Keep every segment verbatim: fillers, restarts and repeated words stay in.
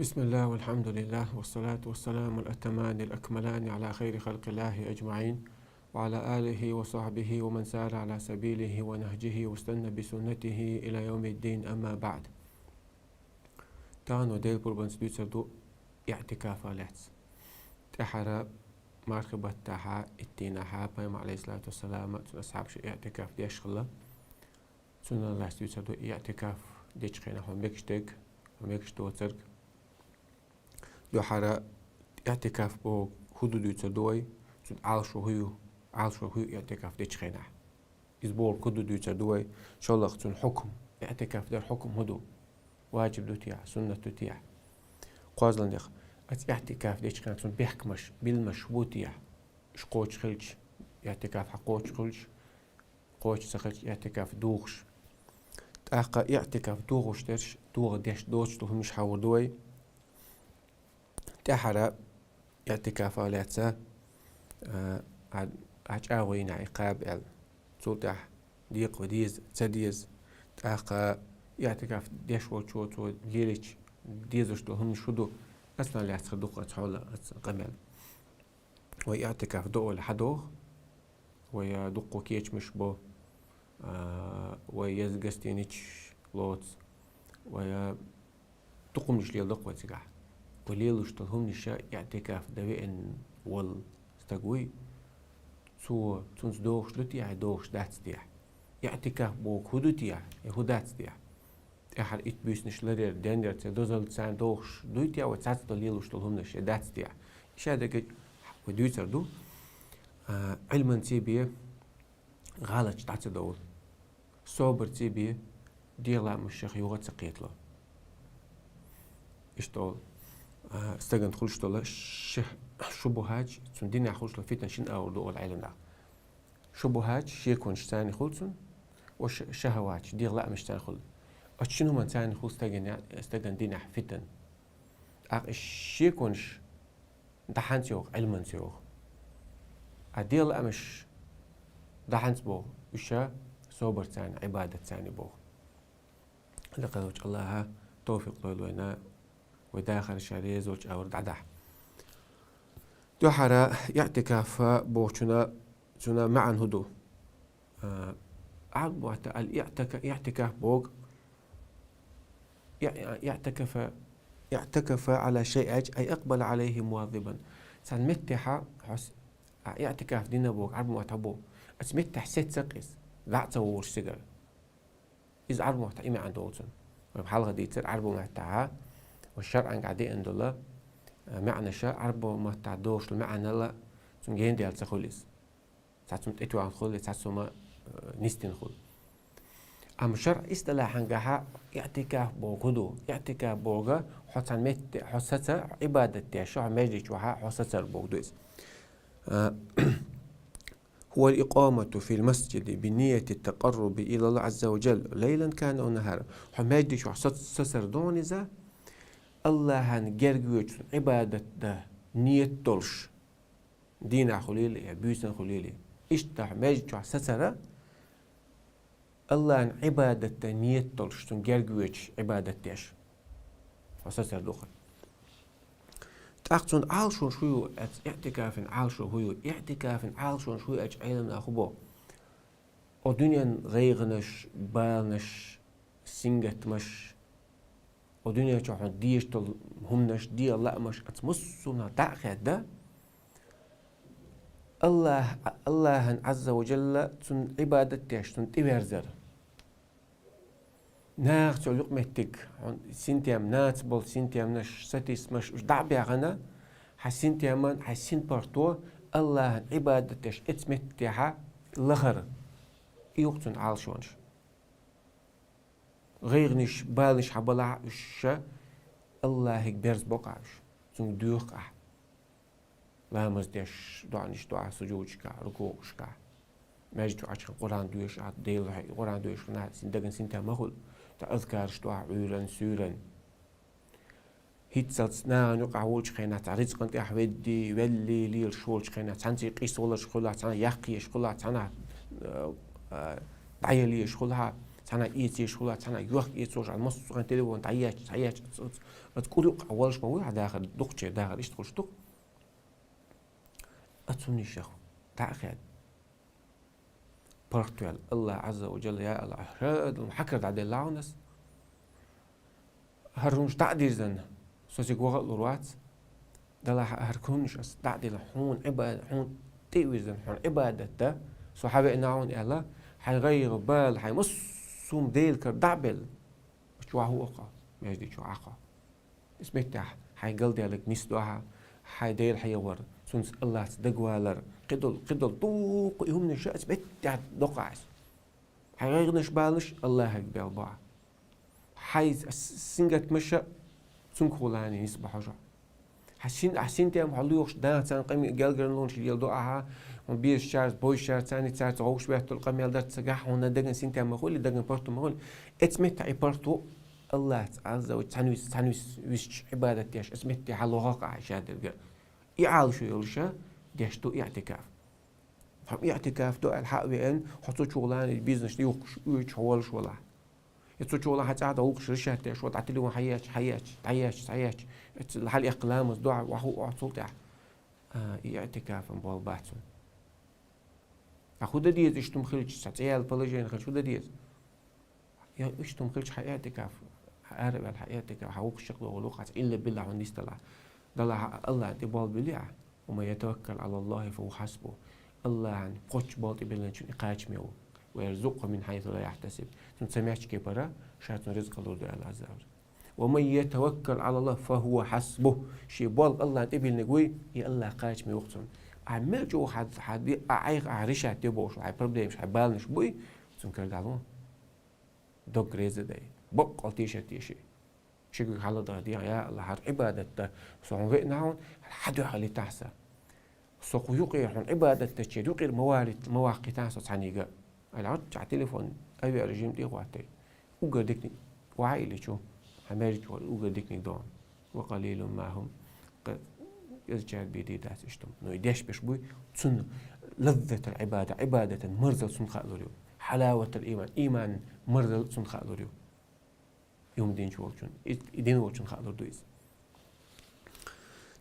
بسم الله والحمد لله والصلاة والسلام الأتمان الأكملان على خير خلق الله أجمعين وعلى آله وصحبه ومن سار على سبيله ونهجه واستن بسنته إلى يوم الدين، أما بعد. Тахана Делан пурбанца дуьйцур ду иӀтикафах лаьцна. ТӀехьара мархий баттахьа, иттаннахьа, пайхамар, Ӏалайхиссалату вассалам, цуьнан асхьабаша иӀтикаф деш хилла. Цунах лаьцна дуьйцур ду иӀтикаф дечу хенахь хьо мегаш дерг, хьо мегаш доцург. Дуьххьара иӀтикаф бохург хӀун ду дуьйцур ду вай, цуьнан Ӏалашо хӀун ю, Ӏалашо хӀун ю иӀтикаф дечу хенахь. Иза бохург хӀун ду дуьйцур ду вай, шолгӀа цуьнан хьукам, иӀтикаф дар хьукам хӀун ду, ваджиб ду техьа, суннат ду техьа. КхозлагӀа дехьа, оцу иӀтикаф дечу хенахь цуьнан бехкамаш, билмаш хӀун бу техьа, уьш кхочуш хилча, иӀтикаф хьан кхочуш хилча, кхочуш ца хилча иӀтикаф дохуш. ТӀаккха иӀтикаф дохуш дерш, дохуш деш доцуш долу хӀуманаш хьахор ду вай. ТӀехьара иӀтикафах лаьцна, а, а, а чӀагӀо йина и кхаба аьлла. Цул тӀаьхьа декъа ван деза, ца деза. ТӀаккха иӀтикаф деш волчо цо лелийча дезаш долу хӀуманаш хӀун ду, оцунах лаьцна хир ду-кх оцу хьолан оцу къамел. Вай иӀтикаф ду олий хьадоху, вай, а, дуккха кечамаш бо, а, вай еза гостиницаш лоцу, вай, а, дукха хӀуманаш леладо-кх вай цигахь. Вай лелош долу хӀуманаш, иӀтикаф дан веана волу стаг вуй, цо, цуьнца догӀуш ду техьа, догӀуш дац техьа. ИӀтикаф бохург хӀун ду техьа, я хӀун дац техьа. ТӀаьхьара итт буьйсанаш ларъяр, денъяр, церан дозаллица царна догӀуш дуй техьа, вай цхьацца долу лелош долу хӀуманаш, я дац техьа. И шадерг вай дуьйцур ду. А, Ӏилманца бен гӀалаташ дӀа ца довла. Собарца бен дегӀан лаамашах юха ца кхетало. Иштта олу, а, стагана хуьлуш долу ш-, шубухьаташ, цуьнан динехь хуьлуш долу фитан шина агӀор ду олу Ӏеламнаха. Шубухьаташ, шеконаш царна хуьлу цуьнан, ва ша-, шахьаваташ, дегӀан лаамаш царна хуьлу. Оцу шина хӀуманна царна хуьлу стагана, стагана динехь фитан. ТӀаккха и шеконаш дӀахьанца йогӀу, Ӏилманца йогӀу. А дегӀан лаамаш дӀахьанца богӀу, уьш ша собар царна, Ӏибадат царна богӀу. Лекха волчу Аллаха товфикъ лойла вайна, вай дахар ша реза волчу агӀор дӀадахьа. Дуьххьара иӀтикаф бохучунна, цуьнан маьӀна хӀун ду? А, Ӏарбойн маттахь ал-иӀтика-, иӀтикаф боху, иӀ-, иӀтикафа, иӀтикафа Ӏала шайъин, ай акъбала Ӏалайхи муваззибан. Цхьана меттехь хьо с-, а, иӀтикаф дина боху, Ӏарбойн маттахь боху. Оцу меттехь сецна-кх иза, дӀа а ца вогӀуш цигара. Иза Ӏарбойн маттахь и маьӀна долу цуьнан. Вай хьалха дийцира Ӏарбойн маттахь, ва шарӀан а деана долу, а, маьӀнаша Ӏарбойн маттахь долуш долу маьӀнал цуьнан генадевлла ца хуьлу иза. Цхьацца хӀума тӀетоьхна хуьлу, цхьацца хӀума, а, нисдина хуьлу. Амма шарӀан истилахьангахь иӀтикаф бохург хӀун ду? ИӀтикаф бохург хьо цхьана метте, хьо саца, Ӏибадат деш, хьо маьждиг чохь хьо сацар бохург ду иза. А, هو الإقامة في المسجد بنية التقرب إلى الله عز وجل ليلا كان أو نهارا. Хьо маьждиг чохь сац-, сацар ду хьуна иза, Аллахьан герга воьдуш, Ӏибадат дан ниет долуш, дийнахь хуьлийла я буьйсанна хуьлийла. Иштта хьо маьждиг чохь сацар, Аллахьан Ӏибадат дан ниет долуш, цуьнан герга воьдуш, Ӏибадат деш. Хьо сацар ду-кх. ТӀаккха цуьнан Ӏалашонаш хӀун ю, оцу иӀтикафан Ӏалашо хӀун ю? ИӀтикафан Ӏалашонаш хӀун ю аьлча, Ӏеламнаха хӀун боху? О дуьненан гӀайгӀанаш, баланаш, сингаттамаш, о дуьнен чохь хьуна дезаш долу хӀуманаш, дегӀан лаамаш, оцу массо а хӀуманах дӀа а хадда, Аллах-, Аллахьан Ӏазза ва Джалла цунна Ӏибадат деш, цунна тӀеверзар. Нахаца йолу юкъаметтиг, хьуна синтем, нахаца болу синтемнаш, сатийсамаш, уьш дӀа а баьхна, хьан синтеман, хьан синпаргӀато Аллахьан Ӏибадат деш, оцу меттехь лахар. И ю-кх цуьнан Ӏалашонаш. ГӀайгӀанаш, баланаш хьан балахь а, уьш ша Аллахьига берзабо-кх ахь уьш, цуьнга доьху-кх ахь. Ламаз деш, доӀанаш до ахь сужудашкахь, рукуъашкахь. Маьждиг чу Ӏачу хенахь Къуръан доьшу ахь, Делан хье-, Къуръан доьшу хенахь, син дагна синтем ма хуьлу. Цхьа азкараш до ахь Ӏуьйранна, суьйранна. ХӀинццалц нахана юкъахь волчу хенахь, цхьа рицкъан тӀехь веддий, веллий, лелаш волчу хенахь, цхьаьнций къийса валарш хуьлахь, цхьаьна яккха езаш хуьлахь, цхьаьна, а, а, дӀаяла езаш хуьлахь, Цхьаннега эцаш хулаш, цхьаннега йохка эцаш, массо а телефон дӀаяьча, дӀаяьча, аца, аца, аца кӀур юкъа волаш ма вуй, хьа дахар дукха чер, дахар иштта хулаш ду. Аца хӀуманаш яха дӀа а хаьдда. ПаргӀатваьлла, АллахӀ Ӏазза ва Джалла, я АллахӀ, хӀара хьа кара дӀаделла хьона ас. ХӀара хӀуманаш дӀа а дирзанна, со цига ваха а лур вац. Далла хьа, хӀара хӀуманаш ас дӀа а дилла, хьона Ӏибада-, хьона тӀе а вирзанна, хьона Ӏибадат да, со хьавеана хьона аьлла, хьай гӀайгӀа, бала, хьай массо а хӀума Даьла кара дӀа а белла, чу ваха а кхо, маьждига чу Ӏа кхо. Ис меттехь хьайн галдаьлларг нийса ду ахьа, хьайн Даьла хьехавар, цунца АллахӀца дагавалар, кхидолу, кхидолу дуккха и хӀуманаш а ис меттехь доккху ахьа ас. Хьайн гӀайгӀанаш, баланаш АллахӀе белла бу ахьа. Хьайн с-, сингаттамаш а цуьнга хула нийса бу хьожа. Хьан син, хьан синтем хьо лоьхуш, да, царна къамел гелгарна луш леладо ахьа, хьуна безачаьрца, бовзачаьрца, царна цаьрца гӀовгӀаш бетталур къамел дар цигахь, хьуна дагана синтем ма хуьлий, дагана паргӀато ма хуьлий. Эцу метте и паргӀато АллахӀца Ӏазза ва цхьаьна вис-, цхьаьна вис-, висча Ӏибадат деш, эцу метте хьалоху ахьа шадерг. И Ӏалашо йолуш а деш ду иӀтикаф. Хьо иӀтикаф ду аьлла хьа а веана, хьо цу чу лана бизнес юхкуш, уьйчу хьо волуш валахь. Я цу чу валахь хьан цӀахь дан гӀуллакхаш решать деш, вот, Ӏа телефон хьаеча, хьаеча, дӀаеча, дӀаеча. Эцу хьалаэккха ламаз ду, ваху, ваху цул тӀаьхьа. А, и иӀтикафан болх бац хьуна. Ткъа хӀун дан деза, иштта хӀума хилча, цхьа цӀе яьлла положение хилча, хӀун дан деза? Я иштта хӀума хилча, хьан иӀтикаф, хьан ара а ваьлла, хьан иӀтикаф, хьан гӀуллакхаш чекхдохур ду-кх, хьан цӀе илла билла хьуна нисдала. Далла хьан АллахӀан тӀе болх биллий ахьа? «Ва ман ятаваккал Ӏала АллахӀи фа хӀува хьасбухӀ». АллахӀан кхоччу болх тӀе биллинчун и кхачаме ву. «Ва ярзукъхӀу мин хьайсу ла яхьтасиб». Цунна ца моьттучу кепара, ша цунна ризкъ лур ду аьлла Ӏазза ва Джалла. «Ва ман ятаваккал Ӏала АллахӀ фа хӀува хьасбухӀ». Шен болх АллахӀан тӀе биллинарг вуй, и АллахӀ кхачаме ву-кх цунна. Ахьа мел чӀогӀа хьан, хьан де, а, Ӏайха ахьа решать де бохуш, хьайн проблемаш, хьайн баланаш буй, цунна кара дӀалун. Дог реза дай. Баккъал тешар теший. Ши гуьг хьала даха дегӀ, я АллахӀ, хӀара Ӏибадат дан со хьуна веана хьуна, хьан дуьхьа летахь сан. Со кху юкъера хьуна Ӏибадат дечеран юкъера ма валийта, ма ваккхийтахь со цхьаьннега. Ала гӀоттачохь телефон авиарежим тӀе а хӀоттай. Уггар диканиг, охьа а илли чу, хьан маьждиг чу уггар диканиг ду хьуна. «Ва къалилун ма хӀум». Кхе-, кӀезачаьрга бен дийр дац иштта хӀума. Но и деш берш буй, цунна лаззатал Ӏибада, Ӏибадатан марзалла цунна хаалур ю. Хьалаватал иман, иманан марзалла цунна хаалур ю. И хӀума динчу волчунна, и, и дина волчунна хаалур ду иза.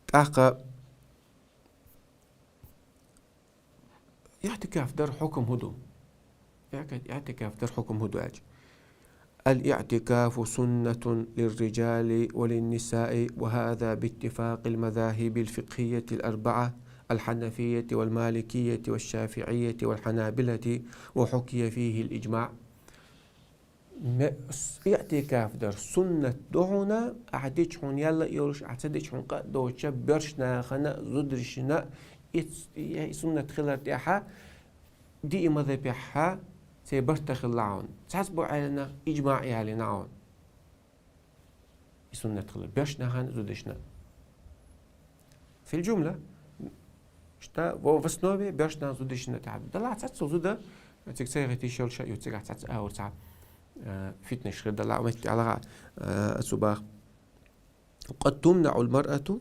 ТӀаккха иӀтикаф дар хьукам хӀун ду? ИӀка-, иӀтикаф дар хьукам хӀун ду аьлча: «الاعتكاف سنة للرجال وللنساء، وهذا باتفاق المذاهب الفقهية الأربعة، الحنفية والمالكية والشافعية والحنابلة، وحكي فيه الإجماع». Ме-, с-, иӀтикаф дар суннат ду хьуна, ахьа дича хьуна ял а йолуш, ахьа ца дича хьуна къа а доцуш, боьрша нахана а, зударшна а, и ц-, и суннат хилар тӀехь, диъ мазхӀабехь церан барт хилла хьуна. Цхьацца бу Ӏеламнах, иджмаӀ ялийна хьуна. И суннат хилар боьрша нахана а, зударшна а. Фил джумла, иштта, в, в основе боьрша нахана, зударшна тӀехь. Далла цхьацца зуда, цига ца яхийта йиш йолуш а ю, цигахь цхьацца а вара цхьа, э, фитнаш хир далла, метте алагӀа, э, ацу бах. «قد تمنع المرأة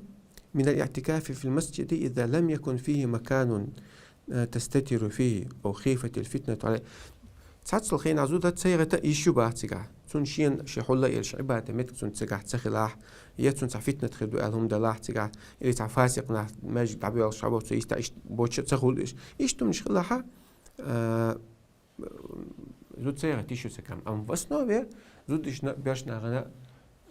من الاعتكاف في المسجد إذا لم يكن فيه مكان تستتر فيه أو خيفت الفتنة عليه». Цхьаццал хенахь зуда ца яхийта йиш ю бах цигахь. Цунна шена шен хьулла а елаш, Ӏибадат меттиг цунна цигахь ца хилахь, я цунна цхьа фитнат хир ду аьлла хӀума далахь цигахь, или цхьа фасикъ нах маьждиг дӀабоьлхуш хьабо цо иштта, иштта боча ца хуьлуш. Иштта хӀуманаш хилахь, а, зуда ца яхийта йиш ю цигахь. Амма в основе зударшна а, боьрша нахана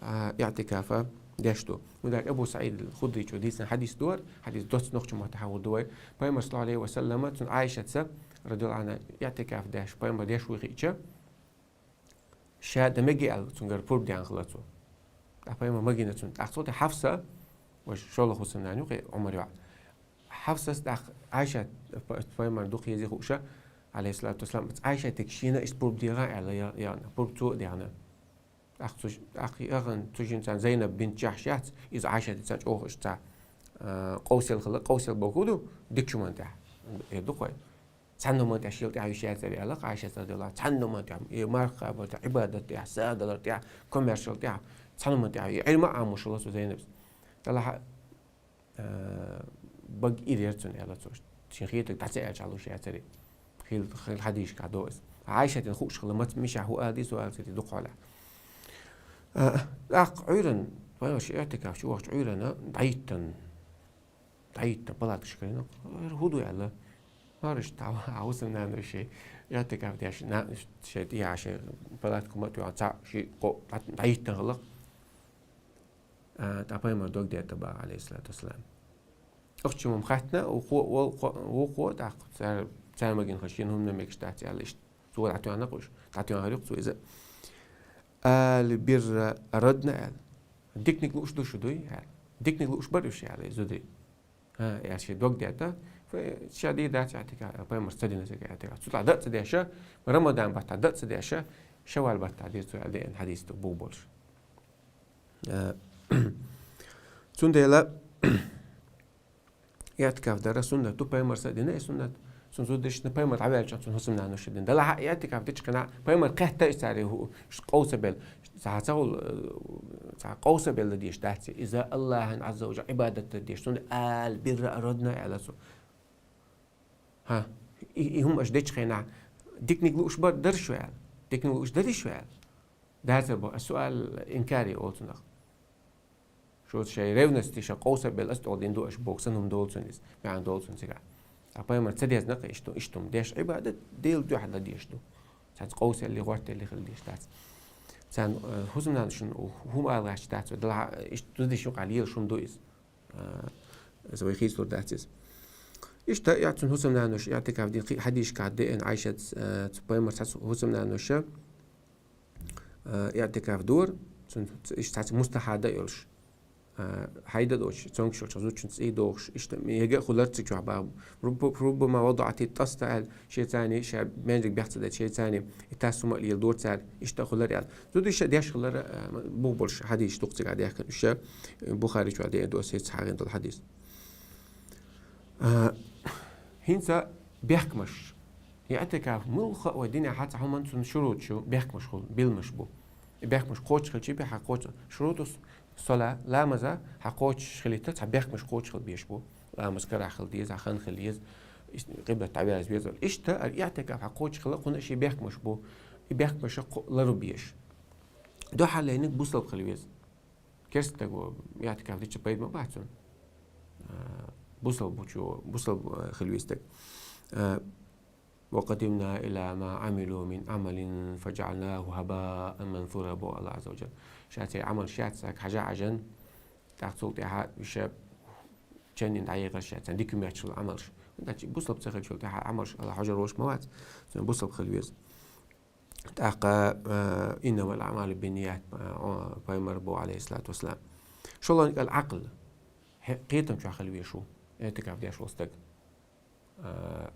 а, а, иӀтикаф деш ду. ХӀунда аьлча Абу СаӀид ал-Худричо дийцина хьадис ду хӀара, хьадис доцца нохчийн маттахь хьахор ду вай. Пайхамар, саллаллаху Ӏалайхи ва саллама, цунна Ӏайшатца, радияллаху Ӏанха, иӀтикаф деш, пайхамар деш вуй хиъча, ша дан мега аьлла, цуьнгара пурба деана хилла цо. ТӀаккха пайхамар магийна цунна. ТӀаккха цул тӀаьхьа Хьафса, вай шолгӀа хӀусамнана ю-кх и, Ӏумар йоӀ. Хьафсас тӀаккха Ӏайшат, пай-, пайхамар дукха езий хууш, Ӏалайхиссалату вассалам, Ӏайшатига шена иштта пурба дегӀан аьлла, я-, яхна, пурба цо а дехна. ТӀаккха цу ш-, тӀаккха яхна цу шинца Зайнаб бинт Джахьш яц, иза Ӏайшатица чӀогӀа иштта, а, къовсаелла хилла, къовсаелла бохург хӀун ду, дикачу хӀуманна тӀехь. Эр ду-кх вай. Цхьана хӀуманна тӀехь шел тӀаьхьа йиш яцара аьлла-кх Ӏайшатс, радияллаху Ӏанха, цхьана хӀуманна тӀехь, и марха кхабар тӀехь, Ӏибадат тӀехь, сагӀа далар тӀехь, комаьршал тӀехь, цхьана хӀуманна тӀехь, и Ӏилма а Ӏамош хилла цу Зайнабс. Делахь, а, бага ира яра цунна аьлла цо. Шен хетарг дӀа ца аьлча хьалуш яцара. Хила, хила хьадисашкахь до иза. Ӏайшатина хууш хилла, маца мишахь хӀу ала деза, хӀу ала ца деза дукха хьолахь. А, тӀаккха Ӏуьйранна, пайхамар шен иӀтикаф чу вахча Ӏуьйранна дӀайиттан, дӀайиттан палаткаш карийна, хӀу ду аьлла. ХӀара иштта хьа-, хьа хӀусамнана шен иӀтикаф деш, на-, шен тӀехьа шен палатка ма тоьхна, цхьаъ, шиъ, кхоъ дӀа-, дӀайиттан хилла. А, тӀаккха пайхамар дог детта баха, Ӏалайхиссалату вассалам. Ахча ма хаттна, вукхо, вукхо, вукхо, тӀаккха цар, цар магин хаш, шен хӀумна мегаш дац аьлла иштта. Цо дӀатоьхна кхуш, дӀатоьхна хӀара юкъ цо иза. Ала бирра арадна аьлла. Диканиг лууш ду шу дуй аьлла. Диканиг лууш бар уьш аьлла, иза зударий. ХӀа, аьлла шен дог детта, фе-, ша дий дац иӀтикаф, пайхамар ца дина цига иӀтикаф. Цу тӀа дац ца деша, Рамадан баттахь дац ца деша, Шаввал баттахь дир цо аьлла деана хьадис ду бу болуш. Э, цундела иӀтикаф дара суннат ду, пайхамар са дина и суннат, цун зудишна пайхамар дӀаваьлча, цун хӀусамнануша дина. Далахь иӀтикаф дича кхина, пайхамар кхетта и цари хӀу-, ш-, къовса бел, цхьа ца гӀул, э, цхьа къовса бел деш дац. Иза Аллахьан Ӏазза ва Жалла Ӏибадат деш, цунда ала бирра арадна аьлла цо. ХӀа, и, и хӀума аша дечу хенахь, диканиг лууш бар, дара шу аьлла. Диканиг лууш дарий шу аьлла. Дацар бо, ас-суал инкари олу цунах. Шу шайн ревность, ша къовса бел ас тӀе дина ду аша боху, сан хӀума долу цунна иза, маьӀна долу цунна цигахь. А пайхамар ца дезна кхин иштта, иштта хӀума деш Ӏибадат, Делан дуьхьа дан деш ду. Цаьрца къовсалли, гӀорталли хила деш дац. Царна, э, хӀусамнанушна хӀума ала гӀаьчча дац, вай дала, иштта зудиш юкъахь лела шуна ду иза. А, иза вай хийцалур дац иза. Иштта, я цун хӀусамнануш иӀтикаф дина кхин хьадисашкахь деана Ӏайшат, а, цу пайхамар цхьацца хӀусамнануша, а, иӀтикаф дора, цун ц-, иштта цхьацца мустахьада йолуш. А, хьайда доцуш, цомгуш йолчу зудчун цӀий дохуш, иштта мега а хуьлура цу чохь баху. Рубба-, руббама вадаӀати тӀаста аьлла, шен царний ша маьждиг бехк ца дечу, шен царний и тас хӀума а леладора цара, иштта а хуьлура аьлла. Зуда иштта деш хилара, а, бух болуш хьадисаш дукха цигахь даьхкина уьш, Бухари чохь деана ду аса хьагӀина долу хьадис. А, хӀинца бехкамаш. ИӀтикаф муьлхха а вай динехь цхьа хӀуманна цунна шуруташ ю, бехкамаш хуьлу, билмаш бу. И бехкамаш кхочуш хилча бен хьан кхочуш. Шурутус сола, ламаза хьан кхочуш хилийта, цхьа бехкамаш кхочуш хила безаш бу. Ламаз карахь хила деза, хьан хан хила еза, ис-, къиблат дӀавяза веза. Иштта, а, иӀтикаф хьан кхочуш хила, кхунна шен бехкамаш бу. И бехкамаш кхо-, лару безаш. Дуьхьал лайниг бусалба хила веза. Керста стаг ву, иӀтикаф дича пайда ма бац цунна. А, бусалба бу чу, бусалба, а, хила веза стаг. А, «Ва къадимна иля ма Ӏамилу мин Ӏамалин фаджаӀалнаху хӀабаан мансура», боху Аллах Ӏазза ва Джалла. Ша церан Ӏамалш яц цаьрга хьажа-хьажан, тӀаккха цул тӀаьхьа уьш чаннина дӀаехира ша царна дика моьттуш йолу Ӏамалш. ХӀунда аьлча бусалба ца хилча, цул тӀаьхьа Ӏамалш Аллах хьожур волуш ма вац, цунна бусалба хила веза. ТӀаккха, а, «Иннамал аӀмалу бинният», а, о, пайхамар боху, Ӏалайхиссалату вассалам. ШолгӀаниг ал-Ӏакъл. Хье-, кхетам чохь хила везаш ву, иӀтикаф деш волу стаг. А,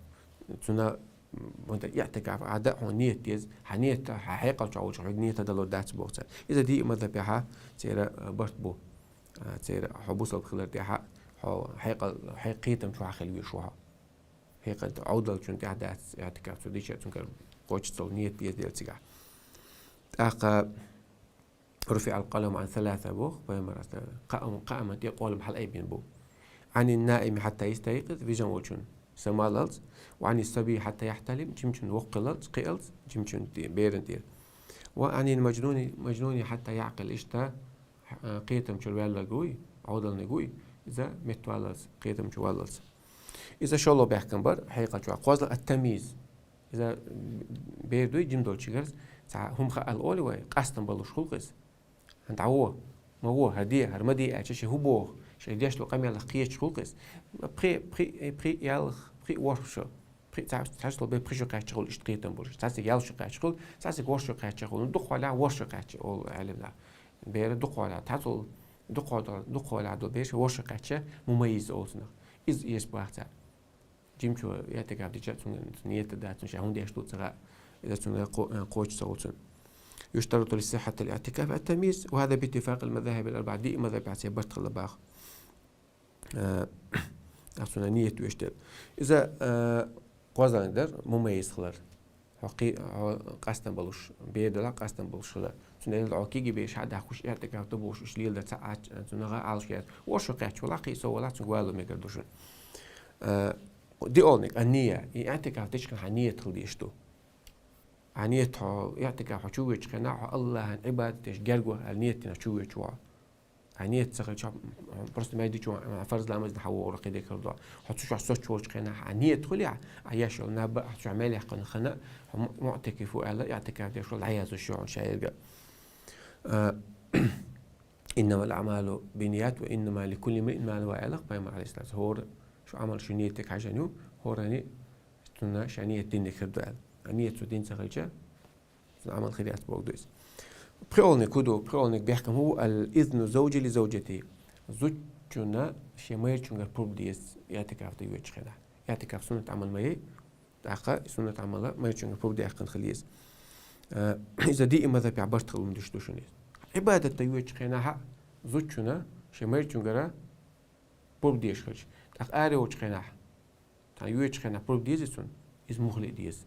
цуьнан, м, ванта иӀтикаф а дан хьуна ният деза, хьан ният, хьан хьекъал чохь волчу хьоьга ният далур дац боху цара. Иза диъ мазхабехьа церан, а, барт бу. А, церан хьо бусалба хилар тӀехьа, хьо хьекъал, хье-, кхетам чохь хила везаш ву хьо. ХӀекханта Ӏовдалчун тӀехь дац иӀтикаф, цу дича цуьнгара кхочуш цо ният деза дела цигахь. ТӀаккха «Руфиъал къаламу Ӏан саласа» боху пайхамар, аса кхаа-, кхаа аман тӀе къолам хьалаайбина бу. «Ӏанин наими хьатта ястайкъиз», вижна волчун самавалалц, «ва Ӏанис сабийи хьатта яхьталим», жимачун воккха хилалц, кхиалц, жимачун тӀе-, беран тӀера. «Ва Ӏанил мажнуни, мажнуни хьатта яӀкъил», иштта а, кхетам чуьра ваьлларг вуй, Ӏовдалниг вуй, иза меттаваллалц, кхетам чу валлалц. Иза шолгӀа бехкам бара хьекъал чохь. КхозлагӀа ат-тамйиз. Иза бер дуй, жима долчуьнгарца цхьа хӀума хаал олий вай, къастам балуш хуьлу-кх иза. ХӀан дӀагӀо, ма гӀо, хӀара де, хӀара ма де аьлча, шен хӀун боху, шен деш долу къамелах кхеташ хуьлу-кх иза. Пхи, пхи, пхи ялх, пхи ворхӀ шо. Пхи-, цхьа-, цхьаьшто бен пхи шо кхаьчча хуьлу иштта кхетам болуш. Цхьаьссиг ялх шо кхаьчча хуьлу, цхьаьссиг ворхӀ шо кхаьчча хуьлу. Дукхахьолахь ворхӀ шо кхаьчча олу Ӏелимнаха. Бер дукхахьолахь, цхьацца дукхахьо-, дукхахьолахь долу бераш ворхӀ шо кхаьчча мумаййиз олу цунах. Иза эшаш баха цара. Жимачо иӀтикаф дича цуьнан ният дац, цуьнан ша хӀун деш ду ца хаьа, иза цуьнан кхо-, кхочуш ца хуьлу цуьнан. «Юштарту ли сиххьатил иӀтикафи ат-тамйиз, ва хӀаза би иттифакъил мазахибил арбаӀа», диъ мазхабехь церан барт хилла баха. Э, ах цунна ният веш дела. Иза, э, кхозлагӀниг дара, мумаййиз хилар. Хьо кхи-, хьо къастам балуш, бер далахь къастам балуш хилар. Цундела хьо кегий бераш хьа а дахкуш, иӀтикаф дан бохуш, уьш леладар ца Ӏач-, цунах Ӏалашо яц. ВорхӀ шо кхаьчча валахь, кхин а сов валахь, цуьнга валло мегар ду шуна. Э, диъолниг, ан-ния, и иӀтикаф дечу хенахь хьан ният хила дезаш ду. Хьа нийят хьо, иӀтикаф хьо чу воьдучу хенахь, хьо Аллахьан Ӏибадат деш герга ваха аьлла нийят дина чу воьдуш ву хьо. Хьа нийят ца хилча, хьо просто маьждиг чу ван, фарз ламаз дина хьо вогӀур кхидерг хир ду. Хьо цу чохь соцуш волчу хенахь, хьа нийят хуьлий, хьа еш йолу наб а, хьо цу чохь мел яьккхина хана, хьо му-, муӀтакиф ву аьлла, иӀтикаф деш волу дӀаязъеш ю хьуна шаерга. А, «Иннамал аъмалу бинният ва иннама ликулли имриин ма нава», аьлла Пайхамар, алейхиссалату. ХӀора шу Ӏамал шен нийятега хьаьжжина ю, хӀоранна цунна шен нийят динниг хир ду аьлла. А нийят цо дина ца хилча, цуьнан Ӏамал хир яц бохург ду иза. ПхоьалгӀаниг хӀун ду? ПхоьалгӀаниг бехкам хӀун бу? Ал-изну завжи ли завжатихи. Зудчунна шен майрачуьнгара пурба деза иӀтикаф дан йоьдучу хенахь. ИӀтикаф суннат Ӏамал ма яй, тӀаккха суннат Ӏамал майрачуьнгара пурба даьккхина хила еза. Э, иза диъ мазхабехь барт хилла хӀума деш ду шуна иза. Ӏибадат дан йоьдучу хенахь а зудчунна шен майрачуьнгара пурба дезаш хилча. ТӀаккха араволчу хенахь, цхьана йоьдучу хенахь пурба дезий цунна? Иза муххале а деза.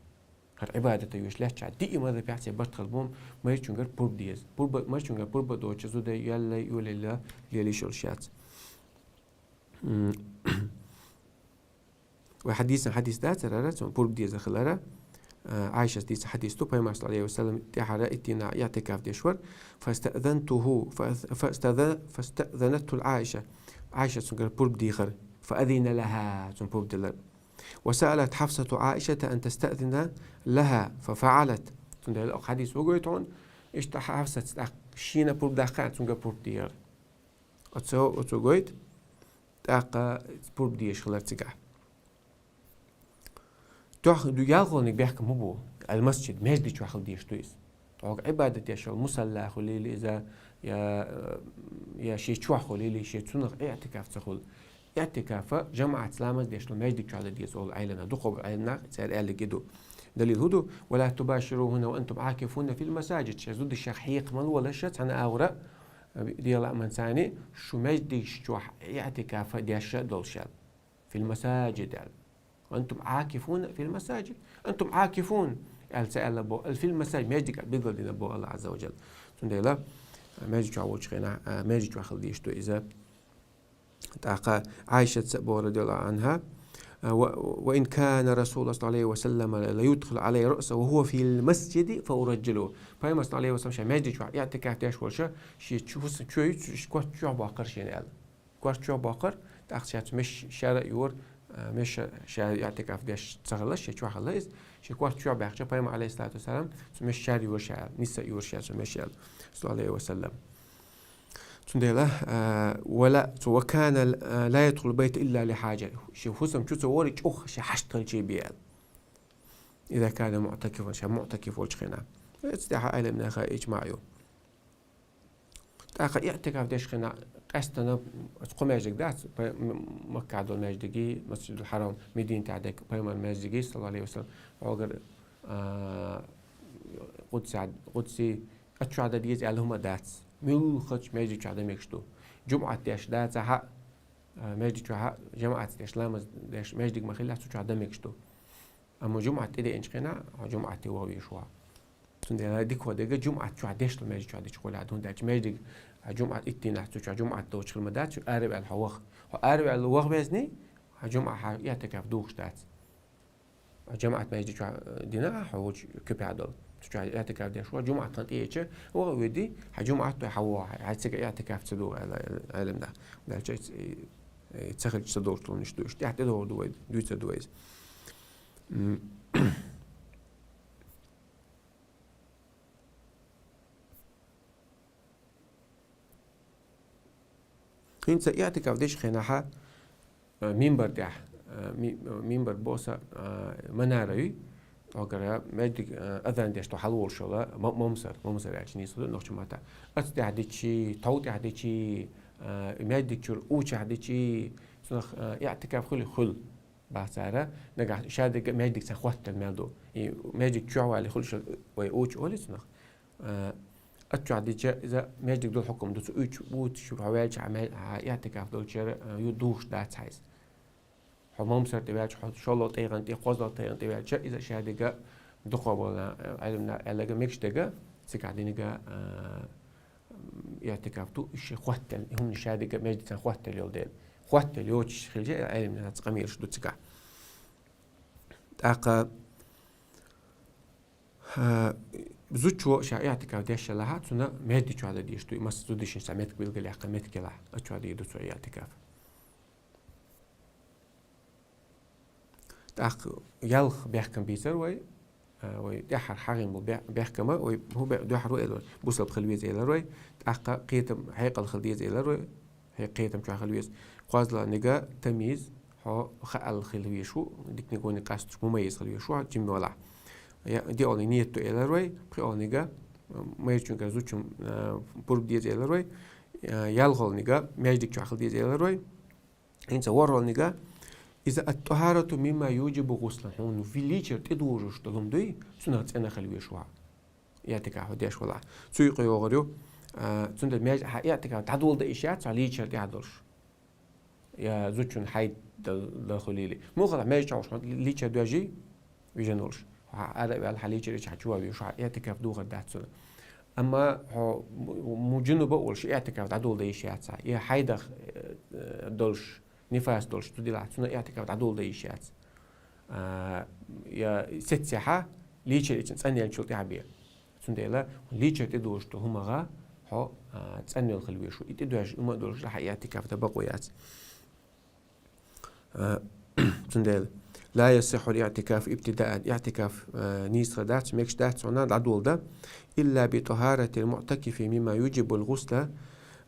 ХӀара Ӏибадат дан йоьдуш лаьттачохь диъ мазхабехь церан барт хилла бу, майрачуьнгара пурба деза. Пурба, майрачуьнгара пурба доцуш зуда йоьллий, йоьллий, лелийта йиш йолуш яц. М. Вай хьадисан хьадис дацара, цунна пурба дезар хилара. Э, Ӏайшас дийца хьадис ду, Пайхамар, саллаллаху алейхи ва саллям, тӀаьхьара итт дийнахь иӀтикаф деш вара. «Фастаъзантуху, фа-, фастаъза-, фастаъзанатху Ӏайша». Ӏайша цуьнгара пурба дийхира. «Фаазина лаха», цунна пурба делира. «Ва саалат Хьафсату Ӏайшата ан тастаъзина лаха, фафаалат». Цундела оцу хьадис вугойту хьуна, иштта Хьафсатс тӀаккха шена пурба даккха аьлла, цуьнгара пурба дийхира. Оцо, оцо гойту, тӀаккха пурба дезаш хилар цигахь. Тох-, ду ялхалгӀаниг бехкам хӀун бу? Ал-масджид, маьждиг чохь хила дезаш ду иза. Тхьога Ӏибадат деш йолу мусалла хуьлийла иза, я, я шен чохь хуьлийла, шен цунах иӀтикаф ца хуьлу. ИӀтикаф жамаӀатца ламаз деш долу маьждиг чохь дан деза олу Ӏеламнаха. Дукхахболу Ӏеламнаха цара аьлларг и ду. Далил хӀун ду? «Ва ла тубаширухунна ва антум Ӏакифуна фил масаджид». Шайн зудашех хьекха ма лолаш цхьана агӀора, дела а, ман царна, шу маьждигаш чохь иӀтикаф деш а долуш аьлла. «Фил масаджид» аьлла. «Ва антум Ӏакифуна фил масаджид». «Антум Ӏакифун» аьлла ца аьлла бо, аьлла «фил масаджид», маьждиг билгалдина бо Аллах Азза ва Джалла. Цундела, маьждиг чохь волчу хенахь, а, маьждиг чохь хила дезаш ду иза. ТӀаккха Ӏайшаца а боху, радияллаху анхьа, а, ва, ва ин кана Расулуллах, саллаллаху алейхи ва саллам, ла юдхилу алайя раъсаху ва хува фил масджиди фа ураджжилу. Пайхамар, саллаллаху алейхи ва саллам, шен маьждиг чохь иӀтикаф деш волуш, шен чу-, хӀусам чоь ю, шу корта чохь боккхура шена аьлла. Корта чохь боккхура, тӀаккха шаьца меш шаьра а йора, а, меш ша иӀтикаф деш ца хилла, шен чохь хилла иза. Шен корта чохь баьхча, Пайхамар, алейхиссалату вассалам, цу меш шаьра йора ша аьлла, ниса а йора ша цу меш аьлла, саллаллаху алейхи ва саллам. Цундела, а, ва ла, цу ва кана, а, ла ядхулул байта илла ли хьаджа. Шен хӀусам чу ца вора, чӀогӀа шен хьашт хилча бен аьлла. Иза кана муътакифан, ша муътакиф волчу хенахь. Эцу тӀехь Ӏеламнаха иджмаъ ю. ТӀаккха иӀтикаф деш хенахь къаьстина оцу кхо маьждиг дац, пай-, м-, Маккахь долу маьждиги, Масджидул Хьарам, Мединатехь дерг, Пайхамар маьждиги, саллаллаху алейхи ва саллам, хьогара, а, Къудсехь, Къудси, оцу чохь дан деза аьлла хӀума дац. Муьлххачу маьждиг чохь дан мегаш ду. ЖумӀат деш дацахь а, а, маьждиг чохь а, жамаӀатца деш, ламаз деш маьждиг ма хиллехь, цу чохь дан мегаш ду. Амма жумӀат тӀедеанчу хенахь, хьо жумӀате ваха везаш ву. Цундела дика хӀо дерг жумӀат чохь деш долу маьждиг чохь дича гӀолехь ду, хӀунда аьлча маьждиг, а, жумӀат итт дийнахь цу чохь жумӀат доцуш хир ма дац, шу араваьлла хьо ваха. Хьо араваьлла ваха везний, хьан жумӀа хьан иӀтикаф духуш дац. ЖамаӀат маьждиг чохь, э, дина, хьо волчу кепехь долу. Цу чохь иӀтикаф деш ву, жумӀат хан тӀеэча, ваха а воьдий, хьан жумӀат той хьан вогӀу, хьан цига иӀтикаф ца догӀу аьлла, Ӏеламнаха. Дальше, э, э, ца хилча ца долуш долу ниш ду. Иштта тӀедогӀур ду вай, дуьйцур ду вай иза. М. ХӀинца иӀтикаф дечу хенахьа, а, мимбар тӀехь, а, ми-, мимбар боса, а, манара юй, хьогара маьждиг, а, азан деш тхо хьалаволуш йола ма-, мамсар, мамсар аьлча нийса ду нохчийн маттахь. Аца тӀехь дичий, тхов тӀехь дичий, а, маьждиг чуьра учахь дичий, цунах, а, иӀтикаф хуьлий, хуьлу. Бах цара, нагахь шадерг а маьждигца хоттал мел ду. И маьждиг чохь валий хуьлуш вай учу олий цунах. А, ат чохь дича иза маьждиг долу хьукам ду, цу уьйчу, буташ хьо ваьлча, хьан ме-, хьан иӀтикаф долчара, а, ю духуш дац хьайса. Хьо мамсар тӀе ваьлча, хьо шолгӀа тайгӀан тӀе, кхозлагӀа тайгӀан тӀе ваьлча, иза шадерг а дукха болу, а, Ӏеламна аьлларг а мегаш дерг а, цигахь динарг а, а, иӀтикаф ду, и шен хоттал, и хӀума шадерг а маьждигца хоттал йолу дела. Хоттал йоцуш хилча, Ӏеламнаца къамелаш ду цигахь. ТӀаккха А, зудчо ша иӀтикаф деш ялахь, цунна маьждиг чохь дан дезаш ду, и масса зудчун ша меттиг билгалъяьккха меттиг ялахь, а чохь дийр ду цо иӀтикаф. ТӀаккха ялх бехкам бийцар вай, а, вай тӀаьххьара хьагӀийна болу бе-, бехкама, вай хӀун бе-, дуьхьал ву элира, бусалба хила веза элира вай, тӀаккха кхетам хьекъал хила деза элира вай, хье-, кхетам чохь хила веза. КхозлагӀниг тамйиз, хьо хаалла хила везаш ву, диканиг ваниг къасташ мумаййиз хила везаш ву, хьо жима валахь. Я, диъолниг ниет ду элира вай, пхиъолниг, а, майрачуьнгара зудчун, а, пурба деза элира вай, а, ялхолниг маьждиг чохь хила деза элира вай. ХӀинца ворхӀолниг, иза ат-тӀахӀарату мимма южибу гӀусла, хьуна ви-, лийчар тӀедожош долу хӀума дуй, цунах цӀена хила везаш ву хьо. ИӀтикаф хьо деш валахь. Цу юкъа йогӀур ю, а, цундела маьж-, хьан иӀтикаф дӀадоладан йиш яц хьо лийчар тӀехь долуш. Я зудчун хьайд дан, дан хуьлийла. Муха хала маьждиг чохь волуш хьо лийчар доьжий? Вижина волуш. Хьо ара а ваьлла, хьан лийчар ича хьан чу ван везаш, хьан иӀтикаф духар дац цунна. Амма хьо му-, му-, жунуба а волуш, иӀтикаф дӀадоладан йиш яц хьан. Я хьайдах, э, э, долуш, нифас долуш, цу дилахь, цунна иӀтикаф дӀадоладан йиш яц. А, я сеццехьа, лийчар ича цӀанъеллачул тӀаьхьа бен. Цундела лийчар тӀедожош долу хӀумагӀа хьо, а, цӀанъелла хила везаш ву. И тӀедоьжна хӀума а долуш, хьан иӀтикаф дан бакъо яц. А, цундела: «Ла ясиххьул иӀтикафу ибтидаан». ИӀтикаф, а, нийса хир дац, мегаш дац хьуна дӀадоладан. «Илла би тӀахӀаратил муӀтакифи мимма южибул гӀусла».